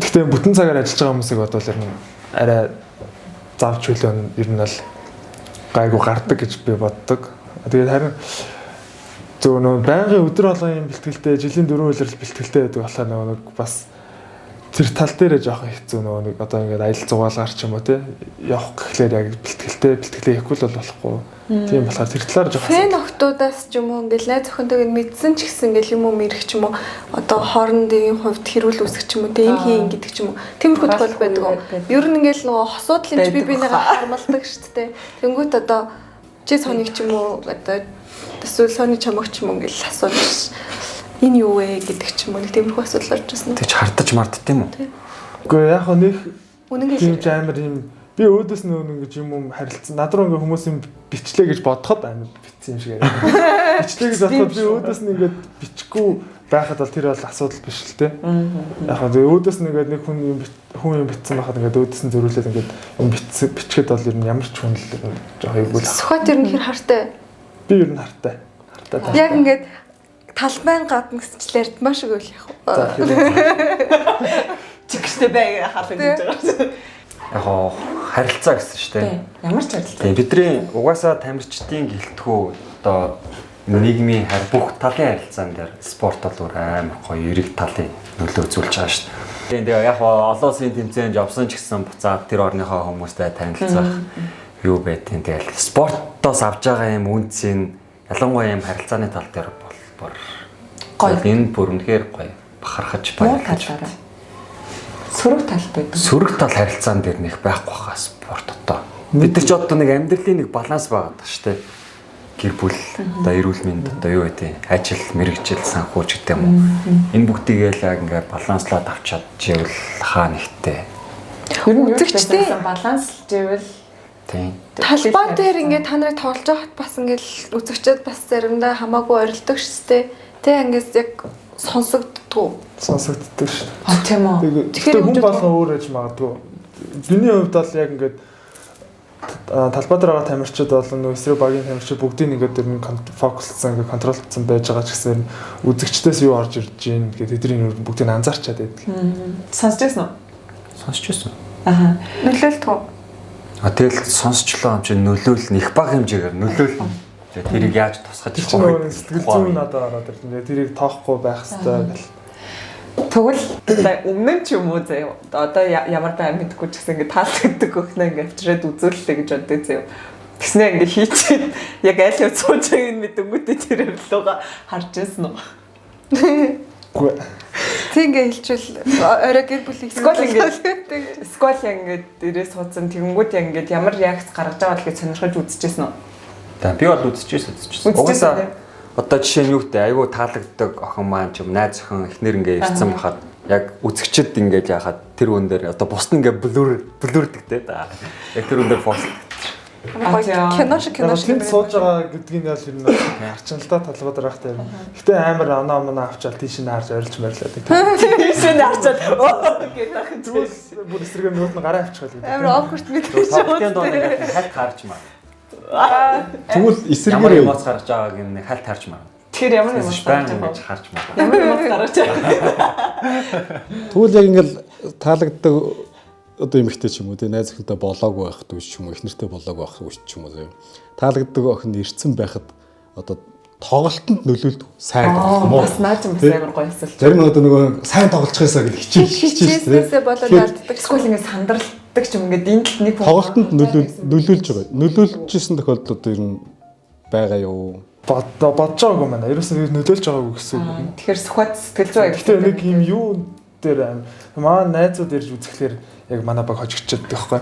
Гэхдээ бүтэн цагаар ажиллаж байгаа хүмүүсийг бодвол ер нь арай зав чөлөө нь ер нь бол гайгүй гардаг гэж би боддог. Тэгээд харин зөв нөө байнгын өдөр болгон юм бэлтгэлтэй жилийн 4 улирал бэлтгэлтэй байдаг болохоор нөгөө нэг бас тэр тал дээрээ жоохон хэцүү нөгөө нэг одоо ингээд аялал зугаалгаар ч юм уу те явах гэхлээр яг бэлтгэлтэй бэлтгэлээ хийхгүй л болохгүй. Тийм болохоор тэр талаар жоохон Фэн охтуудаас ч юм уу ингээл найз охинтойг нь мэдсэн ч гэсэн ингээл юм уу мэрэх ч юм уу одоо хоорондын хувьд хэрүүл үүсгэх ч юм уу тийм хийн гэдэг ч юм уу тиймэрхүү тохиолдол байдаг уу? Ер нь ингээл нөгөө хосууд л юм чи би бинийгаа харамлдаг шүү дээ. Тэнгүүт одоо чи соныг ч юм уу одоо эсвэл соны чамаг ч юм уу ингээл асууж энэ юу вэ гэдэг ч юм уу нэг тиймэрхүү асуудал орж ирсэн. Тэгж хардаж мардд юм уу? Үгүй яг хөө нэг Үнэн тийм хэлээ. ч амар юм би өөдөөс нөө ингэж юм юм харилцсан. Над руу ингээ хүмүүс юм бичлээ гэж бодоход амар битсэн юм шиг яриа. Бичлээ гэж бодоход би өөдөөс нь ингээд бичихгүй байхад бол тэр бол асуудал биш л те. Яг хөө тэгээ өөдөөс нь ингээд нэг хүн юм хүн юм битсэн байхад ингээд өөдөөс нь зөрүүлээд ингээд юм битсэн бичгээд бол ер нь ямар ч хүн л жоох эвгүй л. Сухат ер нь хэр хартай. Би ер нь хартай. Хартай. таартай. Яг ингээд талбайн гадна гэсэн чил ярьдмаа шиг үйл яг. За хэрэг. Чигштэй бай хаалга гэж байгаа. Яг хоо харилцаа гэсэн шүү дээ. Тий. Ямар ч харилцаа. Тийм бидний угаасаа тамирчдын гэлтгүү одоо нийгмийн харь бүх талын харилцаан дээр спорт бол өөр амар гоё эрэг талын нөлөө үзүүлж байгаа шүү дээ. Тийм тэгээ яг хоо олон улсын тэмцээнд явсан ч гэсэн буцаад тэр орныхоо хүмүүстэй танилцах юу байдیں۔ Тэгэл спортоос авж байгаа юм үнцийн ялангуяа юм харилцааны тал дээр бол бүр Гоё. Энэ бүр үнэхээр гоё бахархаж Муу баярлаж талаараа. Сөрөг тал байдаг. сөрөг тал харилцаан дээр нэг байхгүй хаа спорт одоо. Бид нар ч одоо нэг амьдралын нэг баланс байгаад байгаа шүү дээ. Гэр бүл, одоо эрүүл мэнд, одоо юу гэдэг, ажил, мэргэжил, санхүү ч гэдэг юм уу. Энэ бүгдийг л яг ингээ баланслаад авчаад чивэл хаа нэгтэй. Ер нь юу ч Үзэгчтэй. байсан баланслж ивэл Тийм. Талбай дээр ингээд та нарыг тоглож байхад бас ингээд үзэгчд бас заримдаа хамаагүй орилдог шүү дээ. Тэ ингээд яг сонсогддгоо. Сонсогддог шүү дээ. А тийм үү. Тэгээд Тэгэхээр хүн хөгжиж болгон өөр байж магадгүй. Миний хувьд бол яг ингээд Талбай дээр байгаа тамирчид болон нөө эсрэг багийн тамирчид бүгдийг ингээд ер нь фокуслсан, ингээд контролдсон байж байгаа ч гэсэн үзэгчдээс юу орж ирж гин гэдэг тэдний бүгдийг анзаарчаад байдаг. Сонсч байсан уу? Сонсч байсан. Аха. Нөлөөлдөг үү? А тэгэл сонсчлоо юм чинь нөлөөлнө, их бага хэмжээгээр нөлөөлнө. Тэгээ тэрийг яаж тусгаж Тэр чинь нөгөө сэтгэл зүйн надад ороод ирдэ. Тэрийг тоохгүй байх хэрэгтэй гэл. Тэгвэл өмнө нь ч юм уу заяа. Одоо ямар бай мэдгүй ч гэсэн ингээд таалагддаг өхнөө ингээд авчираад үзүүллээ гэж боддог заяа. Тэгснэ ингээд хийчихэд яг аль яв сууж байгааг нь мэдэнгүүтээ тэр луга харж байсан уу? Үгүй. Тэг ингээ хэлчихвэл орой гэр бүлийг Скол ингээд ирээ суудсан тэгэнгүүт яг ингээд ямар реакц гаргаж байгаа бол гэж сонирхож үзчихсэн үү? За би бол үзчихсэн. Угаасаа одоо жишээ нь юу гэдэг айгүй таалагддаг охин маань ч юм найз охин эхнэр ингээ ирсэн бахад яг үзэгчд ингээд яхад тэр үн дээр одоо бус нь ингээ блүрдэг те. Яг тэр үн дээр фокус. Кино шиг кино шиг тэнд сууж байгаа гэдгийг нь бол ер нь харчин л да талбай дээр байхдаа юм. Гэтэ амар оноо моноо авчаал тийш нь харж орилж морилаад. Тийш нь харчаад гэдэг ах зүгээр бүр эсрэгээр нүүд нь гараа авчихвал гэдэг. Амар awkward мэдээж. Тоглолтын дунд ингээд хальт харж маа. Тэгвэл эсрэгээр ямар эмоц гарч байгааг нь хальт харж маа. Тэгэхээр ямар эмоц гарч байгааг харж маа. Ямар эмоц гарч байгаа. Тэгвэл яг ингээл таалагддаг одоо эмэгтэй ч юм уу тий найз охинтой болоогүй байх үеч ч юм уу эхнэртэй болоогүй байх үеч ч юм уу заяа. Таалагддаг охин ирсэн байхад одоо тоглолтод нөлөөлдөг сайн тоглох юм уу? Бас наа ч юм бас амар гоё асуулт. Зарим нь одоо нөгөө сайн тоглолцох юмсаа гэж хичээж болоод алддаг. Эсвэл ингээд сандралдаг ч юм ингээд энэ тал нэг тоглолтод нөлөөлж байгаа. Нөлөөлжсэн тохиолдол одоо ер нь байгаа юу? Бодож байгаагүй байна. Ерөөсөө нөлөөлж байгаагүй гэсэн үг. Тэгэхээр Сүхбат сэтгэл зүй аяг. Гэтэ нэг юм юу дээр маа найзууд ирж үзэхлээр яг манай баг хожигчээд байхгүй.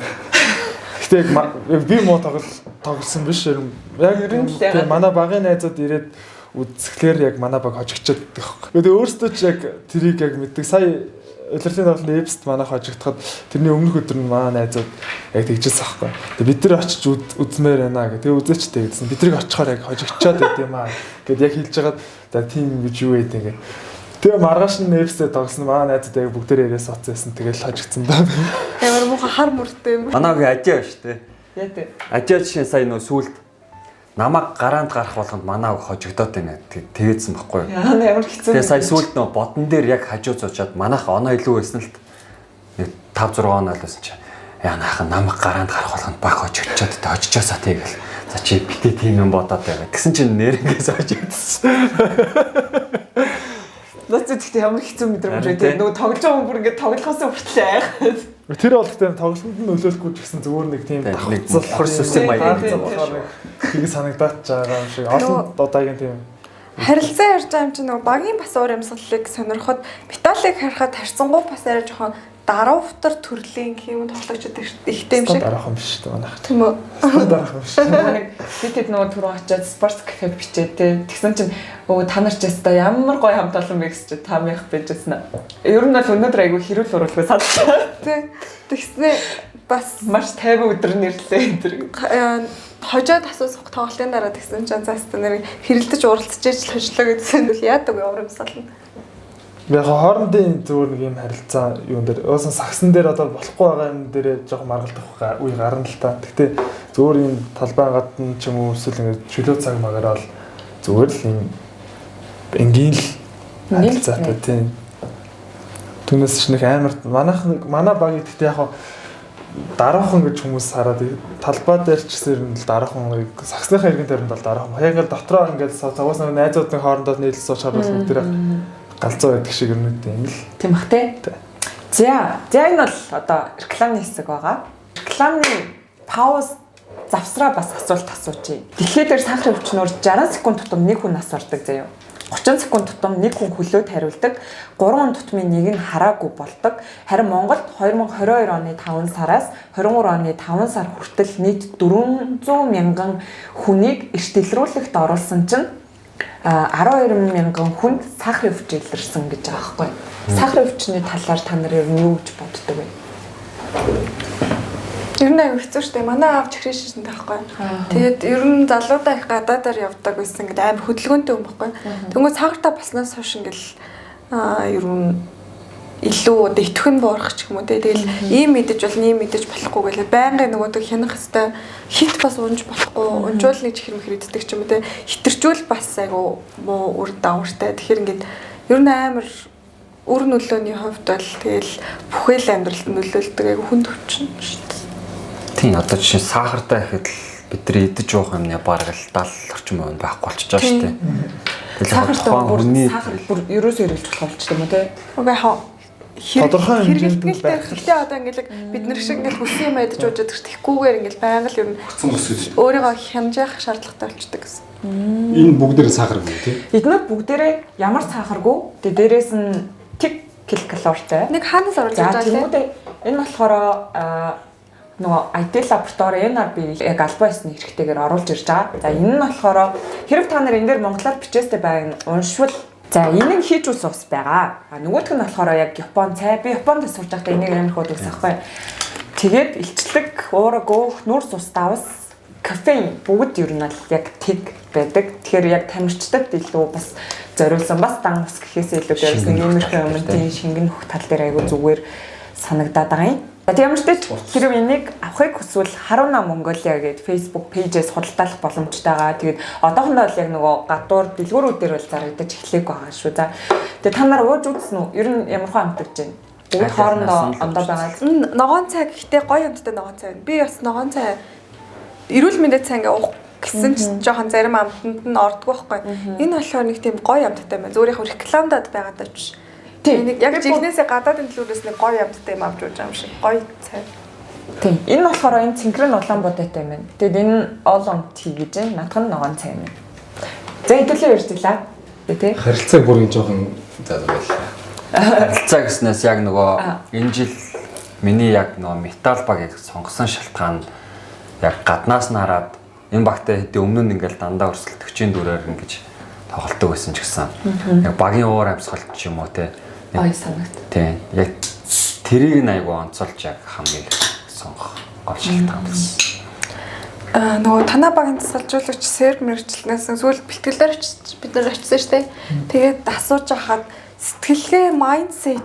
Гэтэ яг би муу тоглосон биш. Яг ер нь манай багын найзууд ирээд үзэхлээр яг манай баг хожигчээд байхгүй. Тэгээ өөрсдөө ч яг тэрийг яг мэддэг. Сая улирлын тоглолтын Эпст манай хожигдоход тэрний өмнөх өдөр нь манай найзууд яг тэгжсэн байхгүй. Тэгээ бид нар очиж үзмээр байна гэх. Тэгээ үзээчтэй гэсэн. Бидрийг очихоор яг хожигчоод байд юм аа гэд яг хэлж хагаад за тийм гэж юу вэ гэдэг. Тэгээ маргааш нь Эпстэй тоглосон манай найзууд яг бүгдээрээ ирээ сууцсан. Тэгэл хожигдсан даа. Ямар муухай хар мөртэй юм. Манай ажаа шүү дээ. Яа тэ. Ажаа жишээ сая нөө сүулт намайг гараанд гарах болгонд манай хожигдоод байна тэгээдсэн байхгүй юу? Яа ямар хэцүү. Тэгээ сая сүулт нөө бодон дээр яг хажуу зуучаад манайх оноо илүү байсан л нэг 5 6 оноо л байсан чи. Яа наахан намайг гараанд гарах болгонд баг хожигдчоод тэ хожичоосаа тэгэл. За чи битээ тийм юм бодоод байгаа. Тэгсэн чинь нэрнгээс хожигдсон. Наац гэхдээ ямар хэцүү мэдрэмж вэ те нөгөө тоглож байгаа хүн бүр ингээд тоглохоосоо хүртэл айхад. Тэр бол гэхдээ тоглолтод нь нөлөөлөхгүй ч гэсэн зүгээр нэг тийм давхцал хор сүсэг маяг тийг санагдаад ч байгаа юм шиг олон удаагийн тийм харилцаа ярьж байгаа юм чинь нөгөө багийн бас уур амьсгалыг сонирхоход Металлыг харахад харьцангуй бас арай жоохон даруувтар төрлийн гэх юм тоглогчд ихтэй юм шиг. Дараахан биш үү манайх. Тийм үү? Дараахан биш. Нэг би тэд нөгөө түрүү очиад спорт кафе бичээ те. Тэгсэн чинь өө та нар ч яста ямар гоё хамт олон бэ гэсэн чи та мях байжсэн. Ер нь бол өнөөдөр айгүй хэрүүл уруулгүй саналаа. Тий. Тэгснээ бас маш 50 өдөр нэрлээ энэ төр. Хожоод асуух тоглолтын дараа тэгсэн чинь заастаа нэр хэрэлдэж уралдаж ижил хожлоо гэдсэн нь яадаг вэ урам сална. Яг хоорондын зүгээр нэг юм харилцаа юун дээр уусан сагсан дээр одоо болохгүй байгаа юм дээр жоохон маргалдах үе гарна л та. Гэхдээ зүгээр юм талбай гадна ч юм уу эсвэл ингээд чөлөө цаг магараа л зүгээр л юм энгийн л харилцаатай тийм. Түүнээс ч нэг амар манайх манай багийг гэхдээ яг дараахан гэж хүмүүс хараад талбай дээр ч гэсэн ер нь л дараахан сагсныхаа эргэн тойронд бол дараахан. Яг ингээл дотроо ингээл цагаас нэг найзуудын хоорондоо нийлж суучаар бол бүгдээрээ галзуу байдаг шиг юм үү юм л. Тийм бах те. За, за энэ бол одоо рекламны хэсэг байгаа. Рекламны пауз завсраа бас асуулт асуучъя. Дэлхий дээр сахарын өвчнөөр 60 секунд тутам нэг хүн нас ордог заяа. 30 секунд тутам нэг хүн хөлөөд хариулдаг, 3 тутмын нэг нь хараагүй болдог. Харин Монголд 2022 оны 5 сараас 23 оны 5 сар хүртэл нийт 400 мянган хүнийг эрт илрүүлэгт оруулсан чинь 12 мянган хүнд сахарын өвч илэрсэн гэж байгаа байхгүй. Сахарын өвчний талаар та нар ер нь юу гэж боддог вэ? Ер нь аягүй хэцүү шүү дээ. Манай аав чихрийн шишинтэй байхгүй. Тэгээд ер нь залуудаа их гадаадаар явдаг байсан гэдэг амар хөдөлгөөнтэй юм байхгүй. Тэнгүү сахартай болсноос хойш ингээл ер нь Илүү одоо итгэх нь буурах ч юм уу те. Тэгэл ийм мэдэж болно, ийм мэдэж болохгүй гэлээ. Байнгын нөгөө хянах хэвээр хит бас унж болохгүй. Унжуул нэг чихэр мэхэр иддэг ч юм уу те. Хитэрчүүл бас айгу муу үр дагавартай. Тэгэхээр ингээд ер нь амар үр нөлөөний хувьд бол тэгэл бүхэл амьдралд нөлөөлдөг айгу хүнд өвчин шүү дээ. Тийм, одоо жишээ нь сахартай гэхэд л бид нар идэж уух юмны бараг л 70 орчим хувь нь байхгүй болчихж байгаа шүү дээ. Тэгэл Сахартай тухайн бүр хүний сахар бүр ерөөсөө хэрэглэж болох болчихсон юм уу те? Угаа хаа Тодорхой хэмжээнд хэрэглэдэг байх. Гэхдээ одоо ингээд бид нар шиг ингээд хүссэн юм айдаж ууж яддаг тэгхгүйгээр ингээд байнга л ер нь Хүцэн ус гэж. өөрийгөө хянжаах шаардлагатай болчдөг гэсэн. Энэ бүгдээр сахар гэх тийм. Эднүүд бүгдээрээ ямар сахаргүй тэгээ дээрээс нь тэг килокалоритой. Нэг хаанаас оруулж За ирж байгаа лээ? тэгмүүдээ энэ болохоор нөгөө IT лаборатори NRB яг албан ёсны хэрэгтэйгээр оруулж ирж байгаа. За энэ нь болохоор хэрэг та нар энэ дээр монголоор бичээстэй байна уншвал за энэ нь хийж ус ус байгаа. А нөгөөх нь болохоор яг Япон цай. Би Японд сурч байхдаа энийг амар их уудаг гэсэн аахгүй. Тэгээд илчлэг, уураг, өөх, нүрс ус давс, кофеин бүгд ер нь л яг тэг байдаг. Тэгэхээр яг тамирчдад илүү бас зориулсан бас дан ус гэхээсээ илүү дээрээс нэг Шингэн иймэрхүү тал юм дээр, тийм шингэн хөх тал дээр айгу зүгээр санагдаад байгаа юм. За тийм ч тач хэрв энийг авахыг хүсвэл Харуна Mongolia гээд Facebook пэйжээс худалдаалах боломжтой байгаа. Тэгээд одоохондоо бол яг нөгөө гадуур дэлгүүрүүдээр бол зарагдаж эхлэег байгаа шүү. За тэгээд та нар ууж үзсэн үү? Ер нь ямар хөө амтгаж байна? Бүгд Аль хоорондоо аль нас нь ондоо байгаа. Ногоон цай гэхдээ гоё амттай ногоон цай байна. Би бас ногоон цай эрүүл мэндэд цай ингээ уух гэсэн ч жоохон зарим амтанд нь ордгоо байхгүй. Энэ болохоор нэг тийм гоё амттай байна. Зүгээр яг рекламдад байгаа даа биш. Тийм. Нэг яг Би бүр- жихнээсээ гадаадын төлөөрөөс нэг гоё амттай юм авч ууж байгаа юм шиг. Гоё цай. Тийм. Энэ болохоор энэ цэнхрэн улаан будаатай юм байна. Тэгээд энэ олон tea гэж байна. Наадах нь ногоон цай юм байна. За хэдүүлээ ярьжлаа. Тэ тий. Харилцааг бүр ингэ жоохон за за байлаа. Харилцаа гэснээс яг нөгөө энэ жил миний яг нөгөө металл багийг сонгосон шалтгаан нь яг гаднаас нь хараад энэ багтай хэдий өмнө нь ингээл дандаа өрсөлдөгчийн дүрээр ингэж тоглолтог байсан ч гэсэн яг багийн уур амьсгал ч юм уу те Ой санагт. Тийм яг тэрийг нь айгу онцолж яг хамгийн сонгох гол шалтгаан болсон. Нөгөө танаа багийн тасгалжуулагч серб мэрэгчлэнээс сүүл бэлтгэлээр очиж бид нар очсон шүү дээ. Тэгээд асууж байхад сэтгэлгээ mindset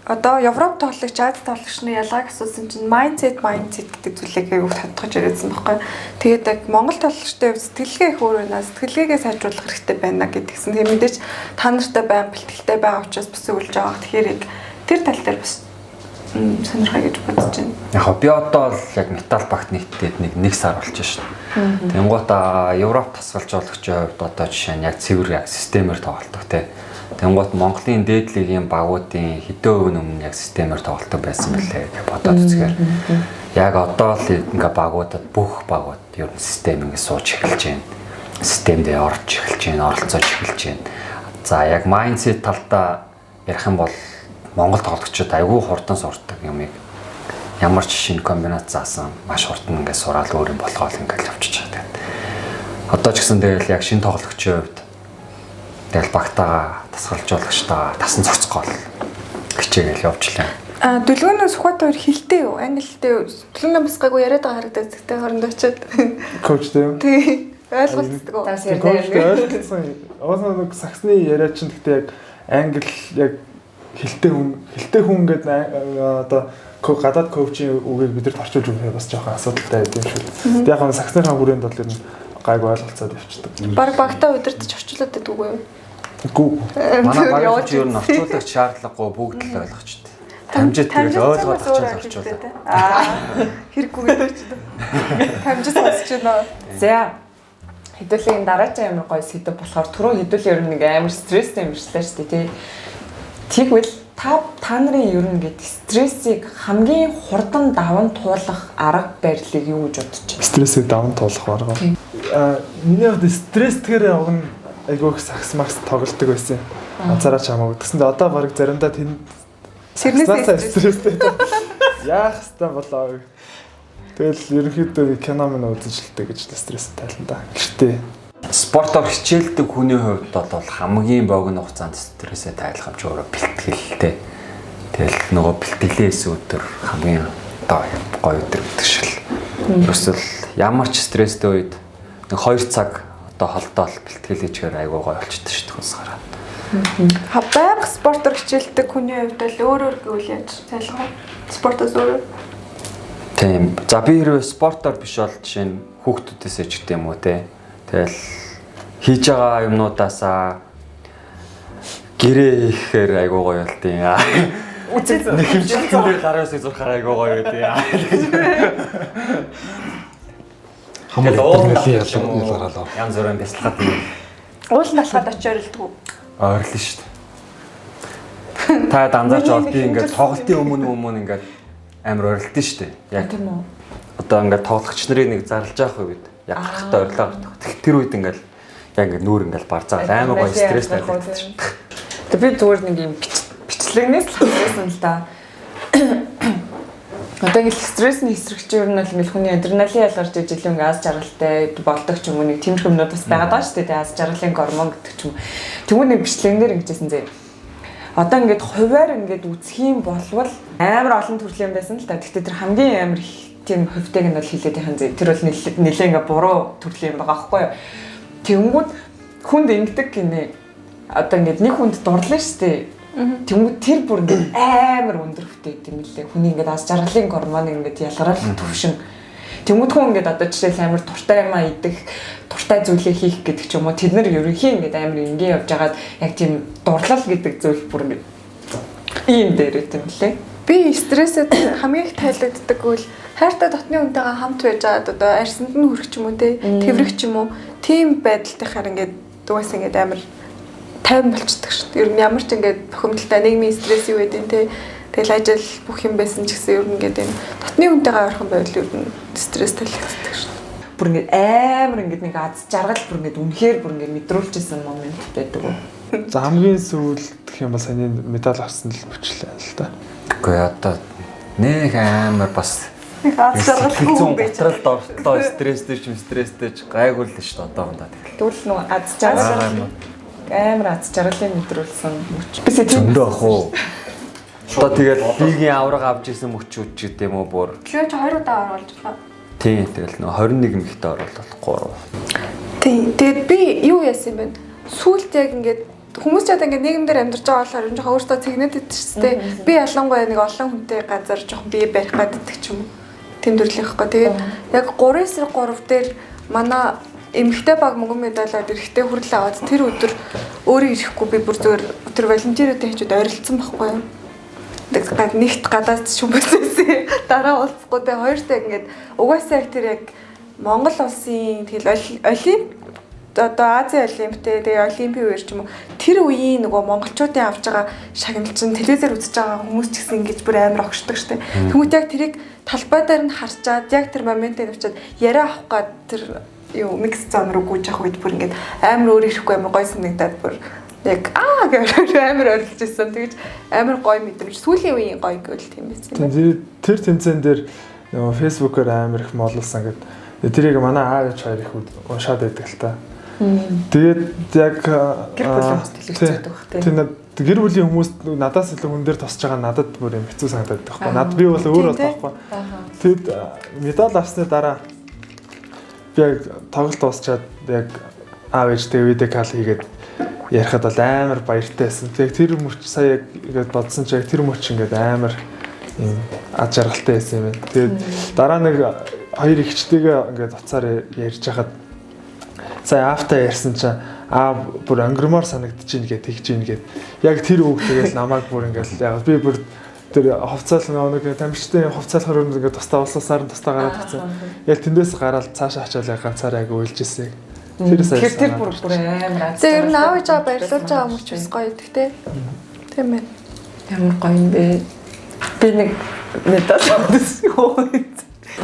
одоо Европ тоглогч, Ази тоглогч нарын ялгааг асуусан чинь mindset гэдэг зүйлийг аягүй тодтогч яриадсан байхгүй. Тэгээд яг Монгол тоглогчтой хувьд сэтгэлгээ их өөр байна. Сэтгэлгээгээ сайжруулах хэрэгтэй байна гэдгийгсэн. Тэгээд мэдээж та нартай байн бэлтгэлтэй байгаа учраас бас үлж байгаа. Тэгэхээр яг тэр тал дээр бас сонирхоо гэж бодож байна. Яг хоо би одоо л яг металл багт нэгтээд нэг сар болчих шин. Тэнгуут Европ тасгалжуулагчийн хувьд одоо жишээ нь яг цэвэр яг системээр тоглолдог те. Тэнгуут Монголын дээд лигийн багуудын хэдэн хувь нь өмнө яг системээр тоглолдог байсан бэлээ гэж бодоод үзэхээр яг одоо л ингээ багуудад бүх багууд ер нь систем ингээ сууж эхэлж байна. Системдээ орж эхэлж байна, оролцож эхэлж байна. За яг майндсет талдаа ярих юм бол Монгол тоглогчид айгүй хурдан сурдаг юмыг ямар ч шинэ комбинац заасан маш хурдан ингээд сураал өөр юм болгоол ингээд явчихж байгаа. Тэгээд одоо ч гэсэн тэгэл яг шинэ тоглогчийн хувьд тэгэл багтаага тасгалжуулагчтайгаа тасан цоцгоол хичээгээл явжлаа. Дүлгөөнөө Сүхбаат хоёр хэлтэй юу? Англи хэлтэй юу? Дүлгөөнөө бас гайгүй яриад байгаа харагдаад зэгтэй хоорондоо очиад. Коуч тийм. Тий. Ойлголцдог уу? За Коуч сэрдээ. ойлголцсон. Угаасаа нэг саксны яриа чинь гэхдээ яг англи яг хэлтэй хүн гэдэг одоо гадаад коучийн үгийг бидэрт орчуулж өгөх бас жоохон асуудалтай байд юм шиг. Тэг яг нь саксныхаа хүрээнд бол ер нь гайгүй ойлголцоод явчихдаг. Баг багтаа удирдах орчуулад байдаг уу юу? Гүү. Манай баг Явж ч ер нь орчуулагч шаардлагагүй бүгд л ойлгочтой. Тамжид тэгэл ойлгоод очиод орчуулаа. Аа хэрэггүй гэдэг чинь. Тамжид сонсч байна. За хэдүүлээ энэ дараагийн амар гоё сэдв болохоор түрүү хэдүүлээ ер нь нэг амар стресстэй юм ирслээ шүү дээ тий. Тэгвэл та нарын ер нь ингээд стрессийг хамгийн хурдан даван туулах арга барилыг юу гэж бодож байна? Стрессийг даван туулах арга. Миний хувьд стресс тэгэхээр уг нь айгүй их сакс макс тоглолдог байсан. Ганцаараа ч хамаагүй. Тэгсэн чинь одоо баг заримдаа тэн Тэрнээсээ стресстэй. Яах хэвээр болоо. Тэгэл ерөнхийдөө кино минь үзэж л дээ гэж л стресс тайлан да. Гэртээ. Спортоор хичээлдэг хүний хувьд бол хамгийн богино хугацаанд стрессээ тайлах юм чи өөрөө бэлтгэлтэй. Тэгэл нөгөө бэлтгэлээс өдөр хамгийн одоо гоё өдөр гэдэг шиг л. Ерөөсөл ямар ч стресстэй үед нэг 2 цаг одоо холдоол бэлтгэл хийчихээр айгүй гоё болчихдээ шүү дээ хүнс гараад. Ха байнга спортоор хичээлдэг хүний хувьд л өөр өөр гэвэл яаж тайлах вэ? Спортоос өөр. Тийм. За би хэрвээ спортоор биш бол жишээ нь хүүхдүүдээсээ ч гэдэг юм уу те. Тэгэл хийж байгаа юмнуудаасаа гэрээ ихээр айгуу гоё болт юм. Үзээ. Нэг хэмжлэгтэн дээр гарын үсэг зурхаар айгуу гоё байд юм. Хамаг Тэгэл адреналин ууланд юм уу, ялгараалаа. Янз бүрийн бясалгаад юм. Уулын алхаад очиж орилдгоо. Ойрлоо шүү дээ. Та данзарч бол би ингээд тоглолтын өмнө ингээд амар орилдсон шүү дээ. Яг Тийм үү. одоо ингээд тоглогч нарыг нэг зарлж явах үед яг гарахтаа орилоо гардаг. Тэр үед ингээд яг ингээд нүүр ингээд барзаад амар гоё стресс тайлагддаг шүү дээ. Тэг би зүгээр нэг юм бичлэгнээс л хассан л да. Одоо ингээд стрессний эсрэг чи ер нь бол ингээд хүний адреналин ялгарч иж илүү ингээд аз жаргалтай болдог ч юм уу нэг тиймэрхүү юмнууд бас байгаад байгаа шүү дээ. Аз жаргалын гормон гэдэг ч юм. Тэгвэл нэг бичлэгнэр ингэжсэн зэ. Одоо ингээд хувиар ингээд үзэх юм болвол амар олон төрлийн байсан л да. Гэхдээ тэр хамгийн амар их тийм хувьтайг нь бол хилээд яхан зэ. Тэр бол нэлээ ингээд буруу төрлийн юм байгаа байхгүй юу? Тэнгүүд хүнд ингэдэг гинэ. Одоо ингээд нэг хүнд дурлаа шүү дээ. Тэнгүүд тэр бүр ингээд амар өндөр хөтэй гэдэг юм лээ. Хүний ингээд аз жаргалын гормон ингээд ялгарал төвшин. Тэнгүүд хүн ингээд одоо жишээл амар туртай юмаа идэх, туртай зүйлээ хийх гэдэг ч юм уу. Тэд нар ерөнхий ингээд амар энгийн явж байгаад яг тийм дурлал гэдэг зүйл бүр ингээд ийм дээр байт юм лээ. Би стрессэд хамгийн их тайлагддаг бол хайртай дотны хүнтэйгээ хамт байж байгаад одоо арьсанд нь хүрэх ч юм уу те, тэврэх ч юм уу. Тийм байдалтайхаар ингээд угаасаа ингээд амар тайван болчдөг шүү дээ. Ер нь ямар ч ингээд бухимдалтай нийгмийн стресс юу гэдэг те. Тэгэл ажил бүх юм байсан ч гэсэн ер нь ингээд энэ дотны хүнтэйгээ ойрхон байвал ер нь стресс тайлагддаг шүү дээ. Бүр ингээд амар ингээд нэг аз жаргал бүр ингээд үнэхээр бүр ингээд мэдрүүлчихсэн момент байдаг уу? За хамгийн сүүлд гэх юм бол саяны медаль авсан л мөчлээ л да. Үгүй одоо нэг амар бас Нэг аз жаргалгүй хүн байж готролд ортлоо стресстэй ч стресстэй ч гайгүй л шүү дээ одоохондоо тэгэл. Тэгвэл нөгөө аз жаргал амар аз жаргалын мэдрүүлсэн мөч. Би тийм Зөндөө ах уу. Одоо тэгэл лигийн авраг авч исэн мөчүүд ч гэдэг юм уу бүр. Тэгэхээр чи 2 удаа оруулж байгаа. Тийм тэгэл нөө 21 мэгтээ оруулал 3. Тийм. Тэгээд би юу яасан юм бэ? Сүүлд яг ингээд хүмүүс ч одоо ингээд нийгэмдэр амьдарч байгаа болохоор юм жоохон өөртөө цэгнэд идэж шүү дээ. Би ялангуяа нэг олон хүнтэй газар жоохон бие барих гаддаг ч юм уу. Тэм төрлийнх байхгүй. Тэгээд яг 3-3 дээр манай эмэгтэй баг мөнгөн медалиад эрэгтэй хүрэл аваад тэр өдөр өөрөө ирэхгүй би бүр зүгээр тэр волонтеруудын хажууд орилцсон байхгүй юу? Нэгт гадаад хүмүүс байсан. Дараа уулзахгүй тэгээ хоёрт яг ингээд угаасаа яг тэр яг Монгол улсын тэгэл олимп одоо Азийн олимптэй тэгээ олимпийн үеэр ч юм уу тэр үеийн нөгөө монголчуудын авч байгаа шагнал чинь телевизээр үзэж байгаа хүмүүс ч гэсэн ингэж бүр амар огшдог штэ. Тэнгүүт яг тэрийг талбай дээр нь харчаад яг тэр моментыг авчаад яриа авах гад тэр юу микс зон руу гүйж явах үед бүр ингээд амар өөр ирэхгүй амар гой санагдаад бүр яг аа гэж амар орилж ирсэн. Тэгэж амар гой мэдрэмж. Сүүлийн үеийн гой гэвэл тийм байсан. Тэр тэмцээн дээр нөгөө Facebook-оор амар их моллсон гэдэг. Тэрийг манай аав ээж хоёр их уншаад байдаг л та. Тэгээд яг гэр бүлийн хүмүүс дэлгэцээд байх тийм. Тийм гэр бүлийн хүмүүс надаас илүү хүн дээр тусч байгаа надад бүр юм хэцүү санагдаад байхгүй. Над би бол өөр бол байхгүй. Тэгэд медаль авсны дараа би яг тоглолт дуусчаад яг аав ээжтэй видео кал хийгээд ярихад бол амар баяртай байсан. Яг тэр мөч сая яг ингээд бодсон чи яг тэр мөч ингээд амар юм ад жаргалтай байсан юм байна. Тэгээд дараа нэг хоёр ихчтэйгээ ингээд уцаар ярьж хахад сая аавтай ярьсан чинь аа бүр ангирмаар санагдчихээн гэд тэгж ийн гэд яг тэр үг тэгэл намайг бүр ингээд яг би бүр тэр хувцаал нэг тамирчдын хувцаалахаар ингээд тусдаа улсаар нь тусдаа гараад ирсэн. Яг тэндээс гараад цаашаа очиад яг ганцаараа яг уйлж ирсэн. Тэр сая. Тэр бүр амар аз. Тэгээ ер нь аав ээжээ баярлуулж байгаа мөч бас гоё гэдэг те. Тийм ээ. Ямар гоё юм бэ? Би нэг медаль авсан.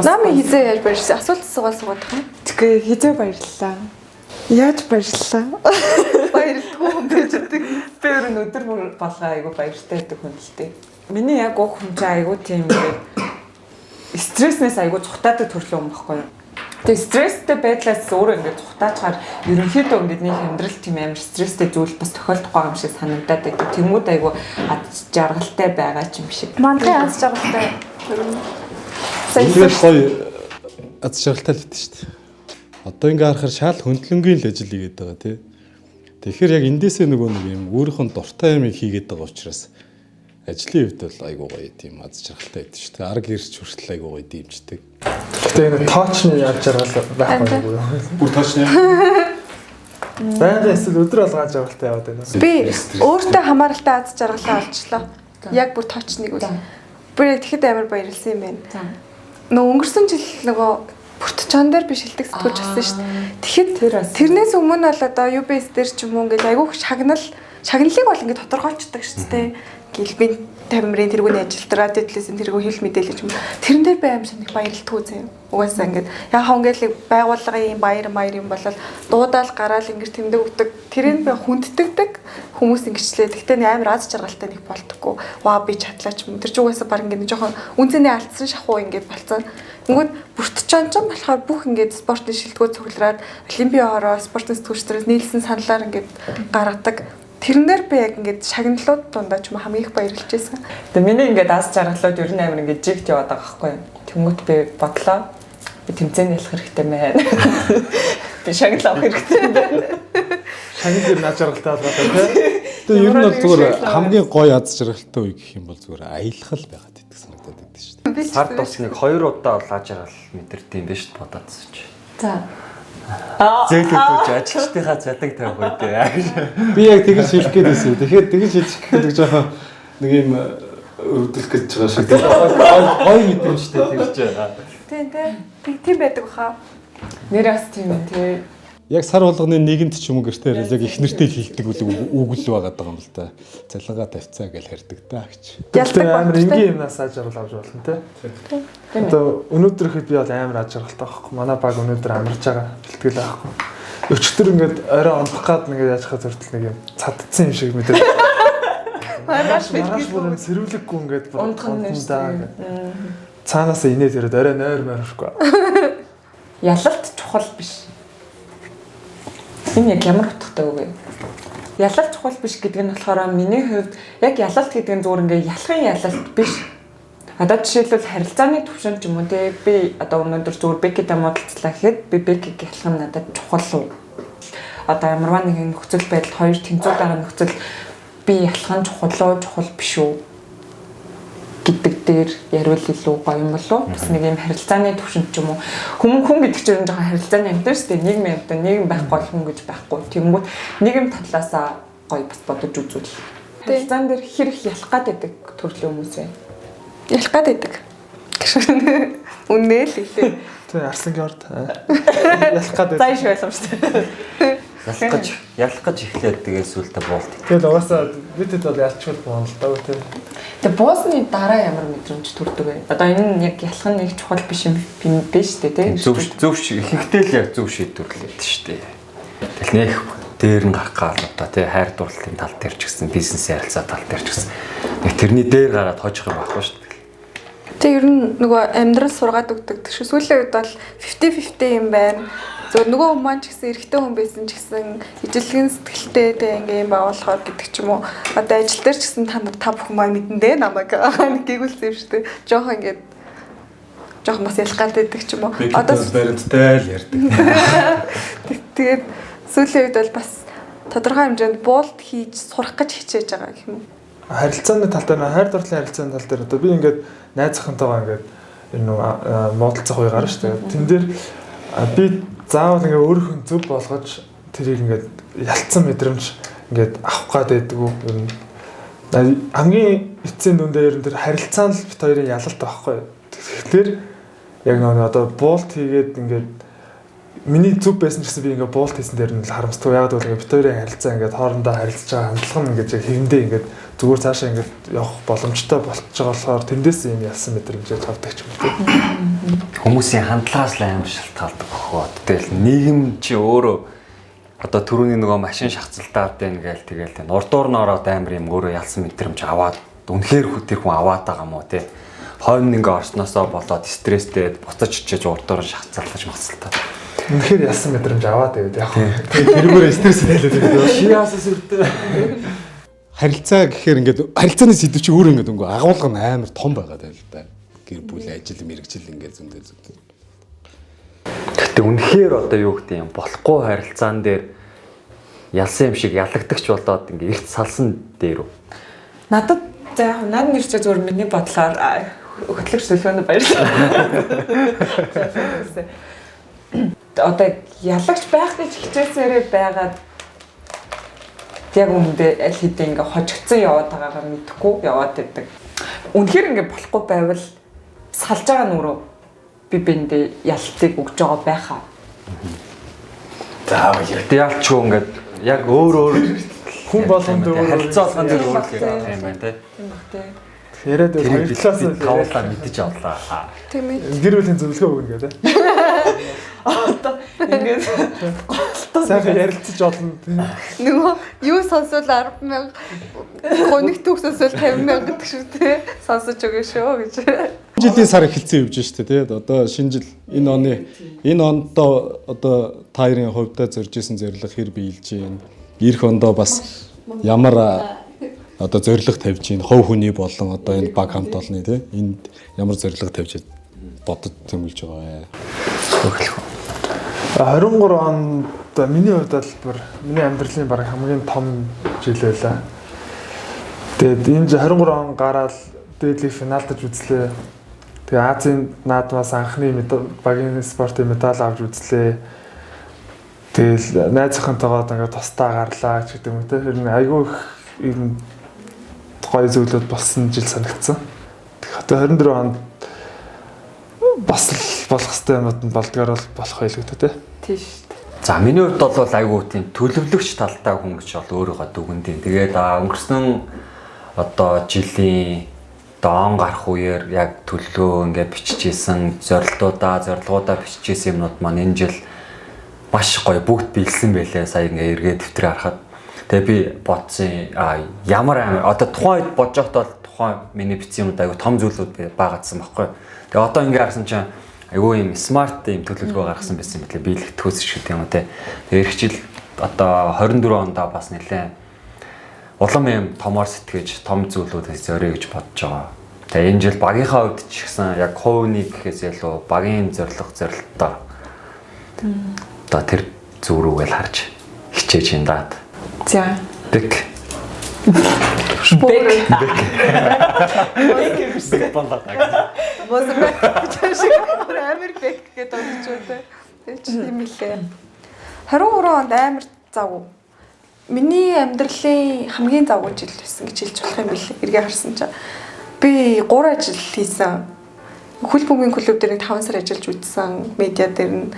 Нами хизээ яаж баярлсан? Асуулт асуугаал суугаад байгаа юм. Тэгээ хизээ баярлалаа. Яаж баярлалаа? Баярлдгүй хүн байж байдаг. Би ер нь өдөр бүр болгоо айгу баяртай байдаг хүн л дээ. Миний яг уг хүн чинь айгу тийм ингээд стресснээс айгу цухтаадаг төрлийн хүн байхгүй юу? Тэгээ стресстэй байдлаас өөрөө ингээд цухтаачаар ерөнхийдөө ингээд нэг амьдрал тийм амар стресстэй зүйл бас тохиолдохгүй юм шиг санагдаад байдаг. Тэнгүүд айгу аз жаргалтай байгаа ч юм шиг. Манайхын аз жаргалтай. Тэгэл гоё аз жаргалтай л гэдэг шүү дээ. Одоо ингээ харахаар шал хөндлөнгийн л ажил хийгээд байгаа тий. Тэгэхээр яг эндээсээ нөгөө нэг юм өөрийнх нь дуртай юмыг хийгээд байгаа учраас ажлын хувьд бол айгуу гоё тийм аз жаргалтай байдаг шүү дээ. Арга ирч хүртэл айгуу гоё дэмждэг. Гэтэ энэ тоочны аз жаргал байхгүй юу? Бүр тоочны. Байнгын эсвэл өдөр болгон аз жаргалтай яваад байна. Би өөртөө хамааралтай аз жаргалаа олчлоо. Яг бүр тоочныг үл. Бүр яг тэгэхэд амар баярлсан юм байна. Нөгөө өнгөрсөн жил нөгөө Бүртчон дээр би шилдэг сэтгүүлч болсон шүү дээ. Тэгэхэд тэрнээс өмнө бол одоо UBS дээр ч юм уу ингээл айгүйх шагналыг бол ингээд тодорхойлцдог шүү дээ. Гэлбийн тамирын тэргүүний ажилт, радио телевизийн тэргүү хэл мэдээлэл юм. Тэрэн дээр би аим шиг баярлтгүй заяа. Угаасаа ингээд яг хаа ингээл байгууллагын юм баяр маяр юм болол дуудаал гараал ингээд тэмдэг өгдөг. Тэрийг би хүнддэгдэг хүмүүс ингэчлээ. Тэгтээ нэг амар аз жаргалтай нэг болтгоо. Ваа би чадлаа ч юм. Тэр ч угаасаа баг ингээд жоохон үнцэнээ алдсан шахуу ингээд болцсон. Тэнгүүд бүртчон ч болохоор бүх ингээд спортын шилдэгүүд цуглараад олимпийн хороо спортын сэтгүүлчдээс нийлсэн саналаар ингээд гаргадаг. Тэрнээр би яг ингээд шагналууд дундаа ч юм хамгийн их баярлж байсан. Тэгээ миний ингээд аз жаргалууд ер нь амар ингээд жигт яваад байгаа байхгүй юу. Тэнгүүт би бодлоо. Би тэмцээнд ялах хэрэгтэй мэн. Би шагнал авах хэрэгтэй юм байна. Шагнал ер нь аз жаргалтай болгоод байна тий. Тэгээ ер нь бол зүгээр хамгийн гоё аз жаргалтай үе гэх юм бол зүгээр аялах л байгаад идэх санагдаад байдаг шүү дээ. Сар тус нэг 2 удаа бол аз жаргал мэдэрдэг юм байна шүү дээ бодоодсэн чи. За. Зээлүүд ажилчдынхаа цалин тавих үү дээ. Би яг тэгж шилэх гээд байсан. Тэгэхээр тэгж шилжих гэдэг жоохон нэг юм өрөвдөх гэж байгаа шиг. Гоё мэдрэмжтэй тэр чинь. Тийм тийм. Тийм байдаг хаа. Нэр бас тийм ээ тий. Яг сар болгоны нэгэнт ч юм уу гэртээ яг их нэртэй хэлдэг үг л байгаад байгаа юм л да. Цалингаа тавьцаа гэж харьдаг даа гэж. Ялдаг амар энгийн юмнаас аз жаргал авч болно тий. Одоо өнөөдөр ихэд би бол амар аз жаргалтай байхгүй. Манай баг өнөөдөр амарч байгаа. Бэлтгэл байхгүй. Өчтөр ингээд орой унтах гад ингээд яаж хаа зүртэл нэг юм цадцсан юм шиг мэдээ. Маргааш маргааш бүр сэрвлэггүй ингээд унтах нь даа. Цаанаас инээд ирээд орой нойр морихгүй. Ялалт чухал биш. Энэ яг ямар утгатай үг вэ? Ялалт чухал биш гэдэг нь болохоор миний хувьд яг ялалт гэдэг нь зүгээр ингээ ялахын ялалт биш. Одоо жишээлбэл харилцааны төвшин ч юм уу те би одоо өнөөдөр зүгээр Бекитэй муудалцлаа гэхэд би Бекиг ялах нь надад чухал уу? Одоо ямарваа нэгэн нөхцөл байдалд хоёр тэнцүү байгаа нөхцөл би ялах нь чухал уу, чухал биш үү гэдэг дээр яриул илүү гоё юм болов уу? Бас нэг юм харилцааны төвшөнд ч юм уу. Хүн гэдэг чинь жоохон харилцааны амьтан шүү дээ. Нийгмийн амьтан, нийгэм байхгүй бол хүн гэж байхгүй. Тэнгүүт нийгэм талаасаа гоё бас бодож үзвэл. Харилцаан дээр хэр их ялах гад байдаг төрлийн хүмүүс вэ? Ялах гад байдаг. Үнэ л хэлээ. Тэ Арслангийн орд. Ялах гад байдаг. Зай шиг ойлгомжтой. Ялах гэж эхлээд тэгээ сүултээ буулт. Тэгэл угаасаа бидэд бол ялчвал буун л даа тий. Тэгээ буусны дараа ямар мэдрэмж төрдөг вэ? Одоо энэ нь яг ялах нь нэг чухал биш юм биш үү тий? Зөв ихэнхдээ л яг зөв шийдвэрлээд шүү дээ. Тэгэл нэх дээр нь гарах гал одоо тий хайр дурлалын тал дээр ч гэсэн бизнес ярилцаа тал дээр ч гэсэн нэг тэрний дээр гараад хожих юм байхгүй шүү дээ. Тэг ер нь нөгөө амьдрал сургаад өгдөг. Тэр сүүлийн үед бол 50-50 юм байна. Зөв нөгөө хүн маань ч гэсэн эрэгтэй хүн байсан ч гэсэн ижилхэн сэтгэлтэй тэг ингээ юм байгуулахаар гэдэг ч юм уу. Одоо ажил дээр ч гэсэн та бүхэн маань мэдэн дээ намайг гэгүүлсэн юм шүү дээ. Жохон ингээд жохон бас ялах гал байдаг ч юм уу. Одоо баримттай л ярьдаг. Тэгээд сүүлийн үед бол бас тодорхой хэмжээнд буулт хийж сурах гэж хичээж байгаа гэх юм уу. Харилцааны тал дээр, хайр дурлалын харилцааны тал дээр одоо би ингээд найз охинтойгоо ингээд энэ нөгөө муудалцах үе гарна шүү дээ. Тэн дээр би заавал ингээ өөрийнх нь зөв болгож тэрийг ингээд ялцсан мэдрэмж ингээд авах гад байдгүй ер нь хамгийн эцсийн дүндээ ер нь тэр харилцаан л бит хоёрын ялалт байхгүй. Тэгэхээр яг нөгөө одоо буулт хийгээд ингээд миний зөв байсан ч гэсэн би ингээд буулт хийсэн дээр нь л харамсдаг. Яг гэвэл ингээд бит хоёрын харилцаа ингээд хоорондоо харилцаж байгаа хандлага нь ингээд хэвэндээ ингээд зүгээр цаашаа ингээд явах боломжтой болчихж байгаа болохоор тэндээс юм ялсан мэдрэмжээ авдаг ч юм уу. Хүмүүсийн хандлагаас л амар шалтгаалдаг хөө. Тэгэл нийгэм чи өөрөө одоо түрүүний нөгөө машин шахацалтаад байна гээл тэгэл тэ урдуур нь ороод амар юм өөрөө ялсан мэдрэмж аваад үнэхээр тэр хүн аваад байгаа мó тэ. Хойно ингээ орсноосоо болоод стресстэй буцаж чиж урдуур нь шахацалтаж мацалтаад. Үнэхээр ялсан мэдрэмж аваад байв яг. Тэрүүгээр стресс нээлээд байдаг. Шиасаас үрдээ. Харилцаа гэхээр ингээд харилцааны сэдв чи өөр ингээд өнгө агуулга нь амар том байгаа даа л да. Гэр бүл, ажил, мэргэжил ингээд зөндөө зөндөө. Гэтэ үнэхээр одоо юу гэдэг юм болохгүй харилцаан дээр Ялсан юм шиг ялагдагч болоод ингээ эрт салсан дээр үү? Надад за яг над нэр чи зүгээр миний бодлоор хөтлөгч төлөвөнд баярлалаа. Одоо ялагч байх гэж хичээсээрээ байгаад яг үүндээ аль хэдийн ингээ хожигдсон яваад байгаагаа мэдэхгүй яваад байдаг. Үнэхээр ингээ болохгүй байвал салж байгаа нүрөө би биэндээ ялтыг өгж байгаа байхаа. За баяр. Тэ ялчгүй ингээд яг өөр өөр хүн болгонд өөр харилцаа болгон дээр өөр л юм байна те. Тийм баг те. Яриад хоёр талаас нь тавуулаа мэдэж авлаа. Тийм ээ. Гэр бүлийн зөвлөгөө өгнө гэдэг. Одоо ингээд Сайхан ярилцаж олно. Нөгөө юу сонсвол 10,000 гониг түүх сонсвол 50,000 гэдэг шүү те. Сонсож өгөө шүү гэж. Жилийн сар эхэлсэн явж штэ тий. Одоо шинэ жил энэ оны энэ ондоо одоо та хоёрын хувьдаа зорж исэн зорилго хэр биелж байна? Ирэх ондоо бас ямар одоо зорилго тавьж байна? Хувь хүний болон одоо энэ баг хамт олонны тий. Энд ямар зорилго тавьж бодож тэмүүлж байгаа вэ? 23 онд миний хувьд бол бүр миний амьдралын баг хамгийн том жил байлаа. Тэгээд энэ 23 он гараад дээдлийн финалдаж үзлээ. Тэгээ Азийн наадмаас анхны багийн спортын медаль авч үзлээ. Тэгэл найзынхантайгаа ингээд тусдаа гарлаа ч гэдэг юм те. Тэр нь айгүй их юм гоё зүйлүүд болсон жил санагдсан. Тэгэхээр 24 онд бас л болох хэвээр юмуд нь болдгоор бол болох байлгүй те. Тийм шүү дээ. За миний хувьд бол айгүй тийм төлөвлөгч талтай хүн гэж бол өөрийгөө дүгнэдэв. Тэгээд өнгөрсөн одоо жилийн он гарах үеэр яг төлөвлөгөө ингээд биччихсэн, зорилгоудаа биччихсэн юмнууд маань энэ жил маш гоё бүгд биелсэн байлээ. Сая ингээд эргээ дэвтрээ харахад. Тэгээ би бодсон ямар амар одоо тухайн үед бодож байхдаа бол тухайн миний бичсэн юмнууд айгүй том зүйлүүд байгаадсан байхгүй. Тэгээ одоо ингээд харсан чинь айгүй юм смарт юм төлөвлөгөө гаргасан байсан мэтлээ биелэгдэхүүс шиг гэдэг юм уу те. Тэгээ эх жил одоо 24 ондоо бас нэлээд улам юм томоор сэтгэж том зүйлүүдээс зориё гэж бодож байгаа. Тэгээ энэ жил багийнхаа хувьд ч гэсэн яг хувийн гэхээс илүү багийн зорилго зорилттой. Одоо тэр зүг рүүгээ л харж хичээж юм даа. За. Бэг. Бэг. Бэг болоо. Мозамбик гэж шиг амар бэг гэдэг дуудаж байна. Тэр чинь юм лээ. 23 онд амар завгүй. Миний амьдралын хамгийн завгүй жил байсан гэж хэлж болох юм билээ. Эргээ харсан чинь би 3 ажил хийсэн. Хөл бөмбөгийн клуб дээр 5 сар ажиллаж үзсэн. Медиа дээр нь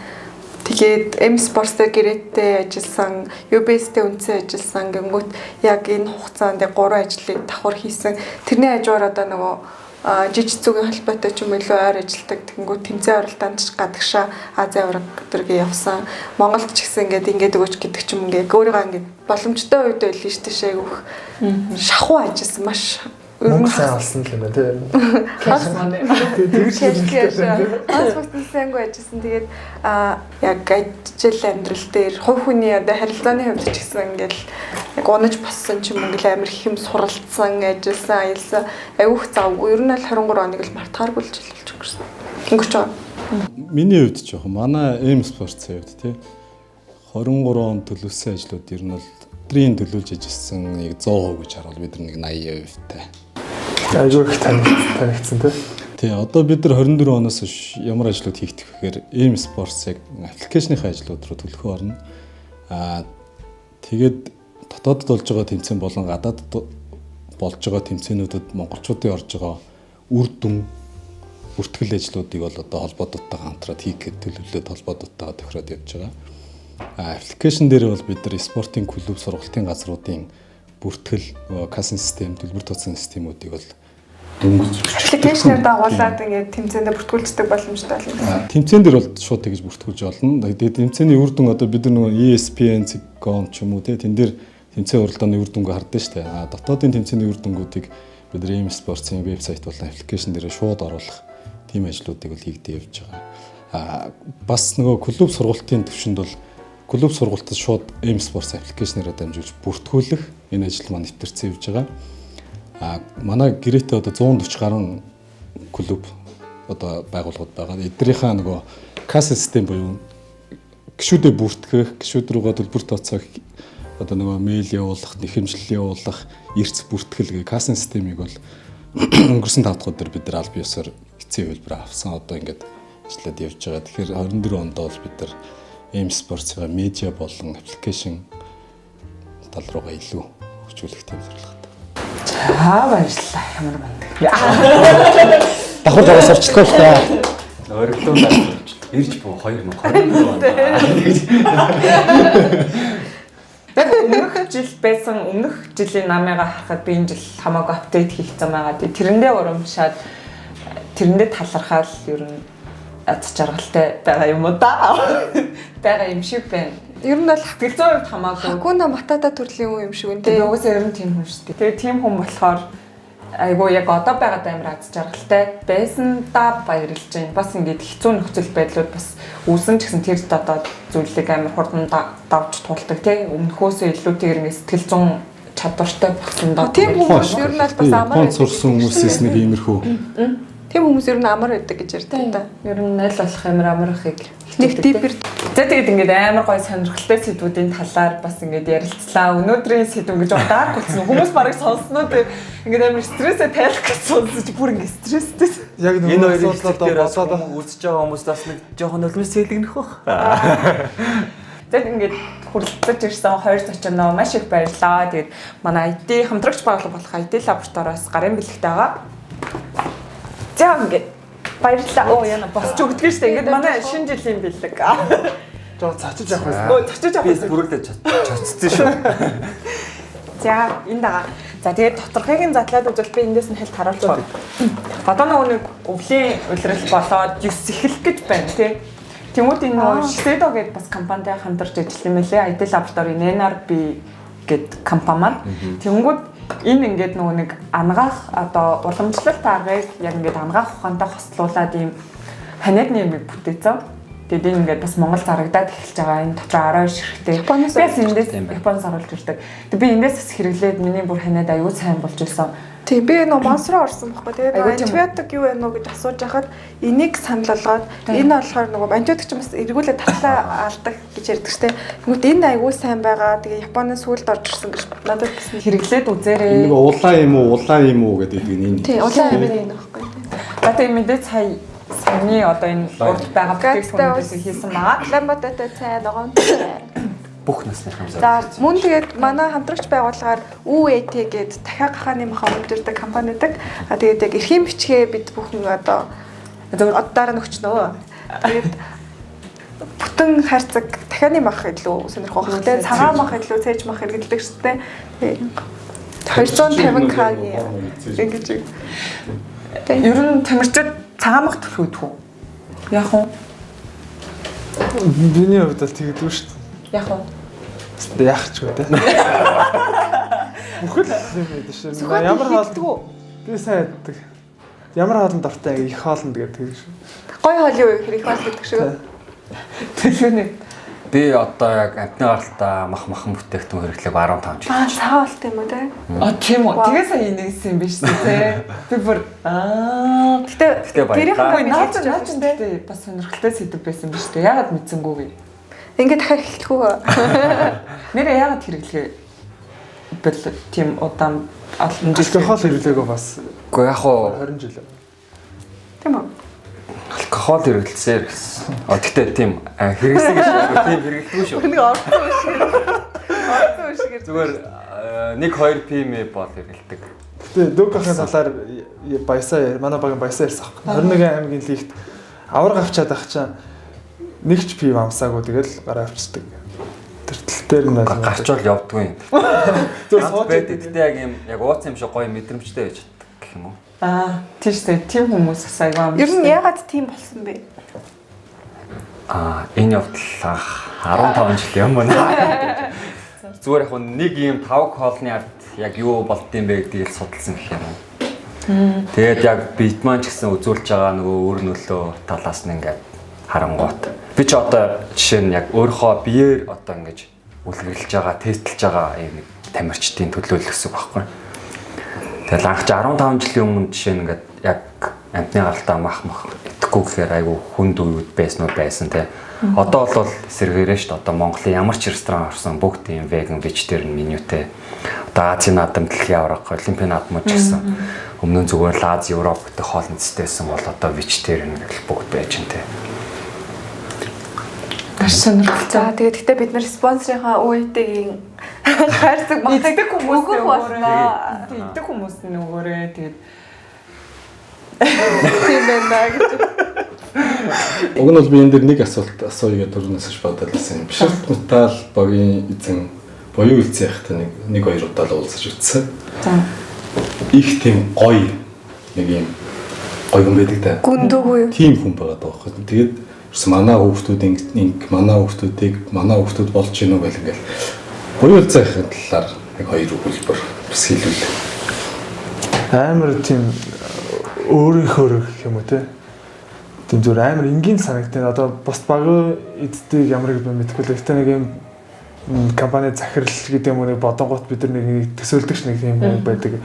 тэгээд M Sports дээр гэрээтэй ажилласан, UBS-тэй үндсэн ажилласан гингүүт яг энэ хугацаанд 3 ажлыг давхар хийсэн. Тэрний хажуугаар одоо нөгөө жижигцүүгийн холбоотой ч юм илүү ойр ажилтдаг. Тэнгүүт тэмцээн оролтоонд ч гадагшаа Азийн аварга гэдэргээ явсан. Монголд ч гэсэн ингээд өгөөч гэдэг ч юм ингээд өөрийгөө ингээд боломжтой үед байлээ шүү дээ. Айгүйх шахуу ажилласан маш мөнгө сайн олсон л юм байна тийм. Тэгж хас бүгд сайнгүй ажилласан. Тэгээд яг ажил амьдрал дээр хувь хүний одоо харилцааны хувьд ч гэсэн ингээд яг унаж боссон ч юм ингээл амар их юм суралцсан, ажилласан, аялсан. Айгүйх завгүй. Ер нь л 23 оныг л мартахааргүй л жил болж өнгөрсөн. Өнгөрч байгаа. Миний хувьд ч яг манай M Sports-ийн хувьд тий 23 он төлөвлөсөн ажлууд ер нь бол өдрийн төлөвлөж ажилласан яг 100% гэж харуул бид нар нэг 80% тай. Айгүй их танигдсан тий. Тий, одоо бид нар 24 оноос хойш ямар ажлууд хийгдэх вэ гэхээр M Sports яг аппликейшныхаа ажлууд руу төлөхөө орно. Тэгээд дотоодд болж байгаа тэмцээн болон гадаадд болж байгаа тэмцээнүүдэд монголчуудын орж байгаа үр дүн бүртгэл ажлуудыг бол одоо холбоодуудтайгаа хамтраад хийх гэж төлөвлөлөөд холбоодуудтайгаа тохироод явж байгаа. Аппликейшн дээр бол бид нар спортын клуб, сургалтын газруудын бүртгэл, кассын систем, төлбөр тооцоон системүүдийг бол дөнгөж аппликейшнээр дагуулад ингээд тэмцээндээ бүртгүүлждэг боломжтой болно. Тэмцээн дээр бол шууд тэгж бүртгүүлж болно. Тэгээд тэмцээний үр дүн одоо бид нар нөгөө ESPN.com ч юм уу тэн дээр тэмцээн уралдааны үр дүнгээ хардаг шүү дээ. Дотоодын тэмцээний үр дүнгуудыг бид нар M Sports-ын вебсайт болон аппликейшн дээр шууд оруулах тийм ажлуудыг бол хийгдээ явж байгаа. Бас нөгөө клуб сургалтын төвшөнд бол клуб сургалтад шууд M Sports аппликейшнээрээ дамжуулж бүртгүүлэх энэ ажил маань нэвтэрсэн явж байгаа. Манай гэрээтэй одоо 140 гаруй клуб одоо байгууллагууд байгаа. Эднийхээ нөгөө касса систем буюу гишүүдээ бүртгэх, гишүүд рүүгээ төлбөр тооцоох Одоо нөгөө мэйл явуулах, нэхэмжлэл явуулах, эрц бүртгэл гэх кассын системийг бол өнгөрсөн 5 дахь өдөр бид нар аль биесээр эцсийн хувилбараа авсан. Одоо ингээд ажиллаад явж байгаа. Тэгэхээр 24 онд бол бид нар M Sports-ийн медиа болон аппликейшн тал руугаа илүү хөгжүүлэх тийм зорилготой. За, баярлалаа. Ямар мундаг. Давхар жоо сурчлах л та. Оргилуулаад ирж буу 2024 онд. Яг өмнөх жил байсан, өмнөх жилийн намыгаа харахад би энэ жил хамаагүй update хийгдсэн байгаа. Тэгээ тэрэндээ урамшаад, тэрэндээ талархаал ер нь аз жаргалтай байгаа юм уу да. Байгаа юм шиг байна. Ер нь бол Сэтгэл зүйн хувьд хамаагүй. Hakuna Matata төрлийн хүн юм шиг үн Тэгээ тэ. угаасаа ер нь тийм хүн шүү дээ. Тэгээ тийм хүн болохоор айгуу яг одоо байгаад амар аз жаргалтай байсандаа баярлж байна. Бас ингээд хэцүү нөхцөл байдлууд бас үүсэн ч гэсэн тэр одоо зүйлийг амар хурдан давж туулдаг тий. Өмнөхөөсөө илүүтэйгээр ингээд сэтгэл зүйн чадвартай болсон доо. Тийм хүмүүс ер нь бол бас амар Японд сурсан хүмүүсээс нэг иймэрхүү. Тийм хүмүүс ер нь амар байдаг гэж ярьдаг та. Ер нь аль болох амар амархыг Нэг дипер. За, тэгээд ингээд амар гоё сонирхолтой сэдвүүдийн талаар бас ингээд ярилцлаа. Өнөөдрийн сэдв ингэж удааг болсон. Хүмүүс барыг сонссноо тэр ингээд амар стрессээ тайлах гэж сонсож бүр ингээд стресстэй. Яг Энэ нөгөө хоёрын асуудлаа хэсэг дээр бас бодоод үзэж байгаа хүмүүс бас нэг жоохон нулимс сэлгэнэх бах. Тэгээд ингээд хүрэлцэж ирсэн хоёр зочноо маш их баярлалаа. Тэгээд манай IT хамтрагч байгууллага болох IT лабораториоос гарын бэлэгтэй байгаа. За, ингээд баярлалаа. Оо, яна босч өгдөг шүү дээ. Ингээд манай шинэ жилийн бэлэг. Жоо цочиж явах байсан. Өө, цочиж авах Би байсан. бүрэлдэж чоцсон шүү. За, энд байгаа. За, тэгээд доторхыг нь задлаад үзвэл би эндээс нь хэлт харуулчих. Одоо нөгөө нэг өвлийн улирал болоод 9 эхлэх гэж байна тий. Тэнгүүд энэ нөгөө Shiseido гэдэг бас компанитай хамтарч ажиллах юм лээ. IT лабораторийн NRB гэд компани маань. Тэнгүүд энэ ингээд нөгөө нэг ангаах одоо уламжлалт аргыг яг ингээд ангаах ухаантай хослуулад ийм ханиадны юмыг бүтээсэн. Тэгээд энэ ингээд бас Монгол зарагдаад эхэлж байгаа. Энэ дотор 12 ширхтээ. Японоос Би бас эндээс Тийм байна. Японоос оруулж ирдэг. Тэгээд би эндээс бас хэрэглээд миний бүр ханиад аюу сайн болж исэн. Тийм, би нөгөө Монс руу орсон байхгүй. Тэгээд Айгуу нөгөө тийм. антибиотик юу вэ нөө гэж асууж хахад энийг санал болгоод энэ болохоор нөгөө антибиотик ч бас эргүүлээ татлаа алдаг гэж ярьдаг штэ. Тэгмэд энэ айгуу сайн байгаа. Тэгээ Японы сүүлд орж ирсэн гэж надад гэсэн. Хэрэглээд үзээрэй. Нэг улаан юм уу, улаан юм уу гэдэг нь энэ. Тийм, улаан юм энэ байхгүй. За, тэгээ мэдээ сая саяны одоо энэ урд байгаа бүтээгдэхүүнүүдээс хийсэн байгаа. Ламбататай цай, ногоон цай. Бүх насныхан За, мөн тэгээд манай хамтрагч байгууллагаар UAT гээд дахиад гахааны маха өмдөрдөг компани байдаг. А тэгээд яг эрхийн бичгээ бид бүхэн одоо Зөв дараа нөхчнөө. Тэгээд бүтэн хайрцаг дахианы мах илүү сонирхох бах те, цагаан мах илүү цээж мах хэрэглэдэг шүү дээ. Тэгээд 250 к-гийн ингэж. Ер нь тамирчид цагаан мах түрхүүдэх үү? Яг уу? Миний хувьд бол тэгдэггүй шүү дээ. Яг уу? Яах ч вэ те. Бүхэл юм байдаг шүү. Ямар хоол би сайн яддаг. Ямар хоолнд дуртай, их хоолнд гэдэг шүү. Гой хоол юу гэхээр их хоол гэдэг шиг. Төлөвний. Би одоо яг амтны гаралтаа мах махан бүтээгдэхүүн хэрэглээг 15 жил. Аа, цагаан хоолтой юм уу те? А, тийм үү. Тэгээ сая инээсэн юм биш үү те? Би бүр аа Гэтэ Гэтэ баярлалаа. Үгүй, наач наач те. гэдэг бас сонирхолтой сэдв байсан биш үү? Яагаад мэдсэнгүү вэ? Ингээд дахиад эхлэх үү? Нэрээ яагаад хэрэглэхээ бэл тийм удаан олон жил Алкогол хэрэглээгөө бас Үгүй яг уу 20 жил. Тийм үү? алкогол хэрэглэсээр гэсэн. А тэгтээ тийм хэрэглэсэн гэж яг тийм хэрэглэдэггүй шүү. Нэг орцсон юм шиг. Орцсон юм шиг. Зүгээр 1 2 PM бол хэрэглэдэг. Гэтэ Дүүкахын талаар баясаа манай багийн баясаа ярьсан аахгүй. 21 аймгийн лигт аварга авчаад ах чаа нэг ч пив амсаагүй, тэгэл гараа авчдаг. Тэр тал дээр нь бол Гарчвал явдгүй юм. Зүгээр сууж байдаг. Гэтэ яг юм яг ууцсан юм шиг гоё мэдрэмжтэй байж чаддаг гэх юм уу? Аа, тийм шүү дээ. Тийм хүмүүс бас аягүй амарсан. Ер нь яагаад тийм болсон бэ? Аа, энэ явдал анх 15 жил юм байна. Зүгээр яг нэг юм тавг хоолны ард яг юу болдсон бэ гэдгийг л судалсан гэх юм уу. Тэгээд яг бид маань ч гэсэн үзүүлж байгаа нөгөө өөр нөлөө талаас нь ингээд харангуут. Би ч одоо жишээ нь яг өөрийнхөө биеэр одоо ингэж үлгэрлэж байгаа, тестлж байгаа юм нэг тамирчдын төлөөлөл гэсэн үг байхгүй. Тэгэл анх чи 15 жилийн өмнө жишээ нь ингээд яг амтны гаралтаа мах мах идэхгүй идэхгүй гэхээр айгүй хүнд үеуд байснууд байсан те. Одоо бол эсэргээрээ шүү дээ. Одоо Монголын ямар ч ресторан орсон бүгд ийм vegan, vegetarian менютэй. Одоо Азийн наадам, дэлхийн аварга, Олимпийн наадмууд ч гэсэн өмнө нь зүгээр л Ази, Европ гэдэг хоол хүнстэй байсан бол одоо vegetarian гэл бүгд байж гэн те. Маш сонирхолтой. За тэгээд гэхдээ бид нар спонсорынхаа ҮЭТ-ийн хайрцаг махыг Иддэг хүмүүс өгөх болно. Иддэг хүмүүс нь өгөөрэй. Тэгээд Тийм байна гэж. Уг нь бол би энэ дэр нэг асуулт асууя гэдэг түрүүнээс хойш бодоод байсан юм. Бишрэлт металл багийн эзэн буюу үлцэн яхтай нэг хоёр удаа л уулзаж үтсэн. за Их тийм гоё нэг юм гоё хүн байдаг та. Гүндүүгүй юу? Тийм хүн байгаа даа байхгүй. Тэгээд ерөөс манай хүүхдүүд инг манай хүүхдүүдийг манай хүүхдүүд болж гинүү гэл ингээл буюу үлцэн яхын талаар нэг хоёр өгүүлбэр бас хэлвэл. Амар тийм өөрийнхөө гэх юм уу те. Тийм зүгээр амар энгийн санагдана. Одоо бус багын эддийг ямар гэж би мэдэхгүй л. Гэхдээ нэг юм компани захирал гэдэг юм уу нэг бодонгууд бид нар нэг төсөөлдөг ш нэг тийм хүн байдаг.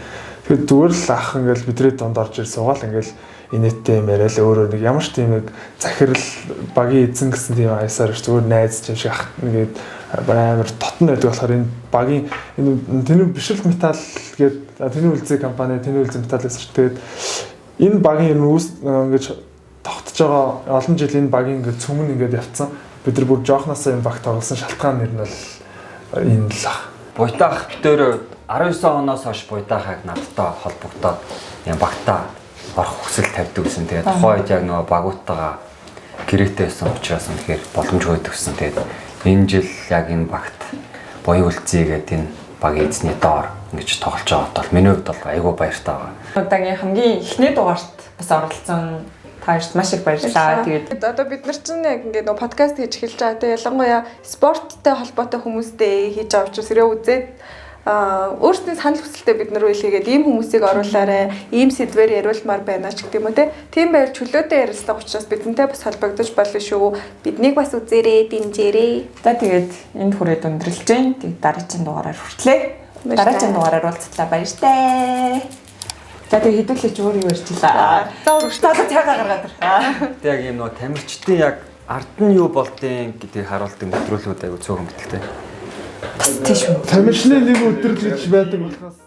Тэгэхээр зүгээр л ах ингээл бидний дунд орж ир суугаал ингээл инээдтэй юм яриа л өөрөө нэг ямар ч тийм нэг захирал багийн эзэн гэсэн тийм аясаар биш зүгээр найз юм шиг ах нэгээд амар дотн байдаг болохоор энэ багийн энэ тэнүү бишрэлт металл гээд тэнүү үлзий компани тэнүү үлзий металл гэсэн чинь тэгээд энэ багийн ер нь үүс ингэж тогтож байгаа олон жил энэ багийн ингээд цөмөн ингээд явцсан. Бид нар бүр жоохноосоо энэ баг тоглосон шалтгаан нэр нь бол энэ л ах. Буйтаах битээр 19 оноос хойш Буйтаахыг надтай холбогдоод юм багтаа орох хүсэл тавьдаг гэсэн. Тэгээд тухайн үед яг нөгөө багуутайгаа гэрээтэй байсан учраас үнэхээр боломжгүй төгсөн. Тэгээд энэ жил яг энэ багт буян үлзий гэдэг энэ багийн эзний доор ингэж тоглож байгаад бол миний хувьд бол айгүй баяртай байгаа. Удаагийн хамгийн эхний дугаарт бас оролцсон та хоёрт маш их баярлалаа. Тэгээд одоо бид нар чинь яг ингээд нөгөө подкаст хийж эхэлж байгаа. Тэгээ ялангуяа спорттой холбоотой хүмүүстэй хийж байгаа учраас ирээ үзээд өөрсдийн санал хүсэлтээ бид нар үйлээгээд ийм хүмүүсийг оруулаарай, ийм сэдвээр яриулмаар байна ч гэдэг юм уу те. Тийм байвал чөлөөтэй ярилцлага учраас бидэнтэй бас холбогдож болно шүү. Биднийг бас үзээрэй, дэмжээрэй. За тэгээд энд хүрээд өндөрлөж байна. Тэгээд дараагийн дугаараар хүртлээ. Дараагийн дугаараар уулзлаа. Баяртай. За тэгээд хэдүүлээ ч өөр юу ярьчлаа. За үргэлжлээ. За цайгаа гаргаад ир. Тэг яг юм нөгөө тамирчдын яг ард нь юу болдیں гэдгийг харуулдаг нэвтрүүлгүүд айгүй цөөхөн битгтэй. Бас тийш үү. Тамирчны нэг өдөр л гэж байдаг болохоос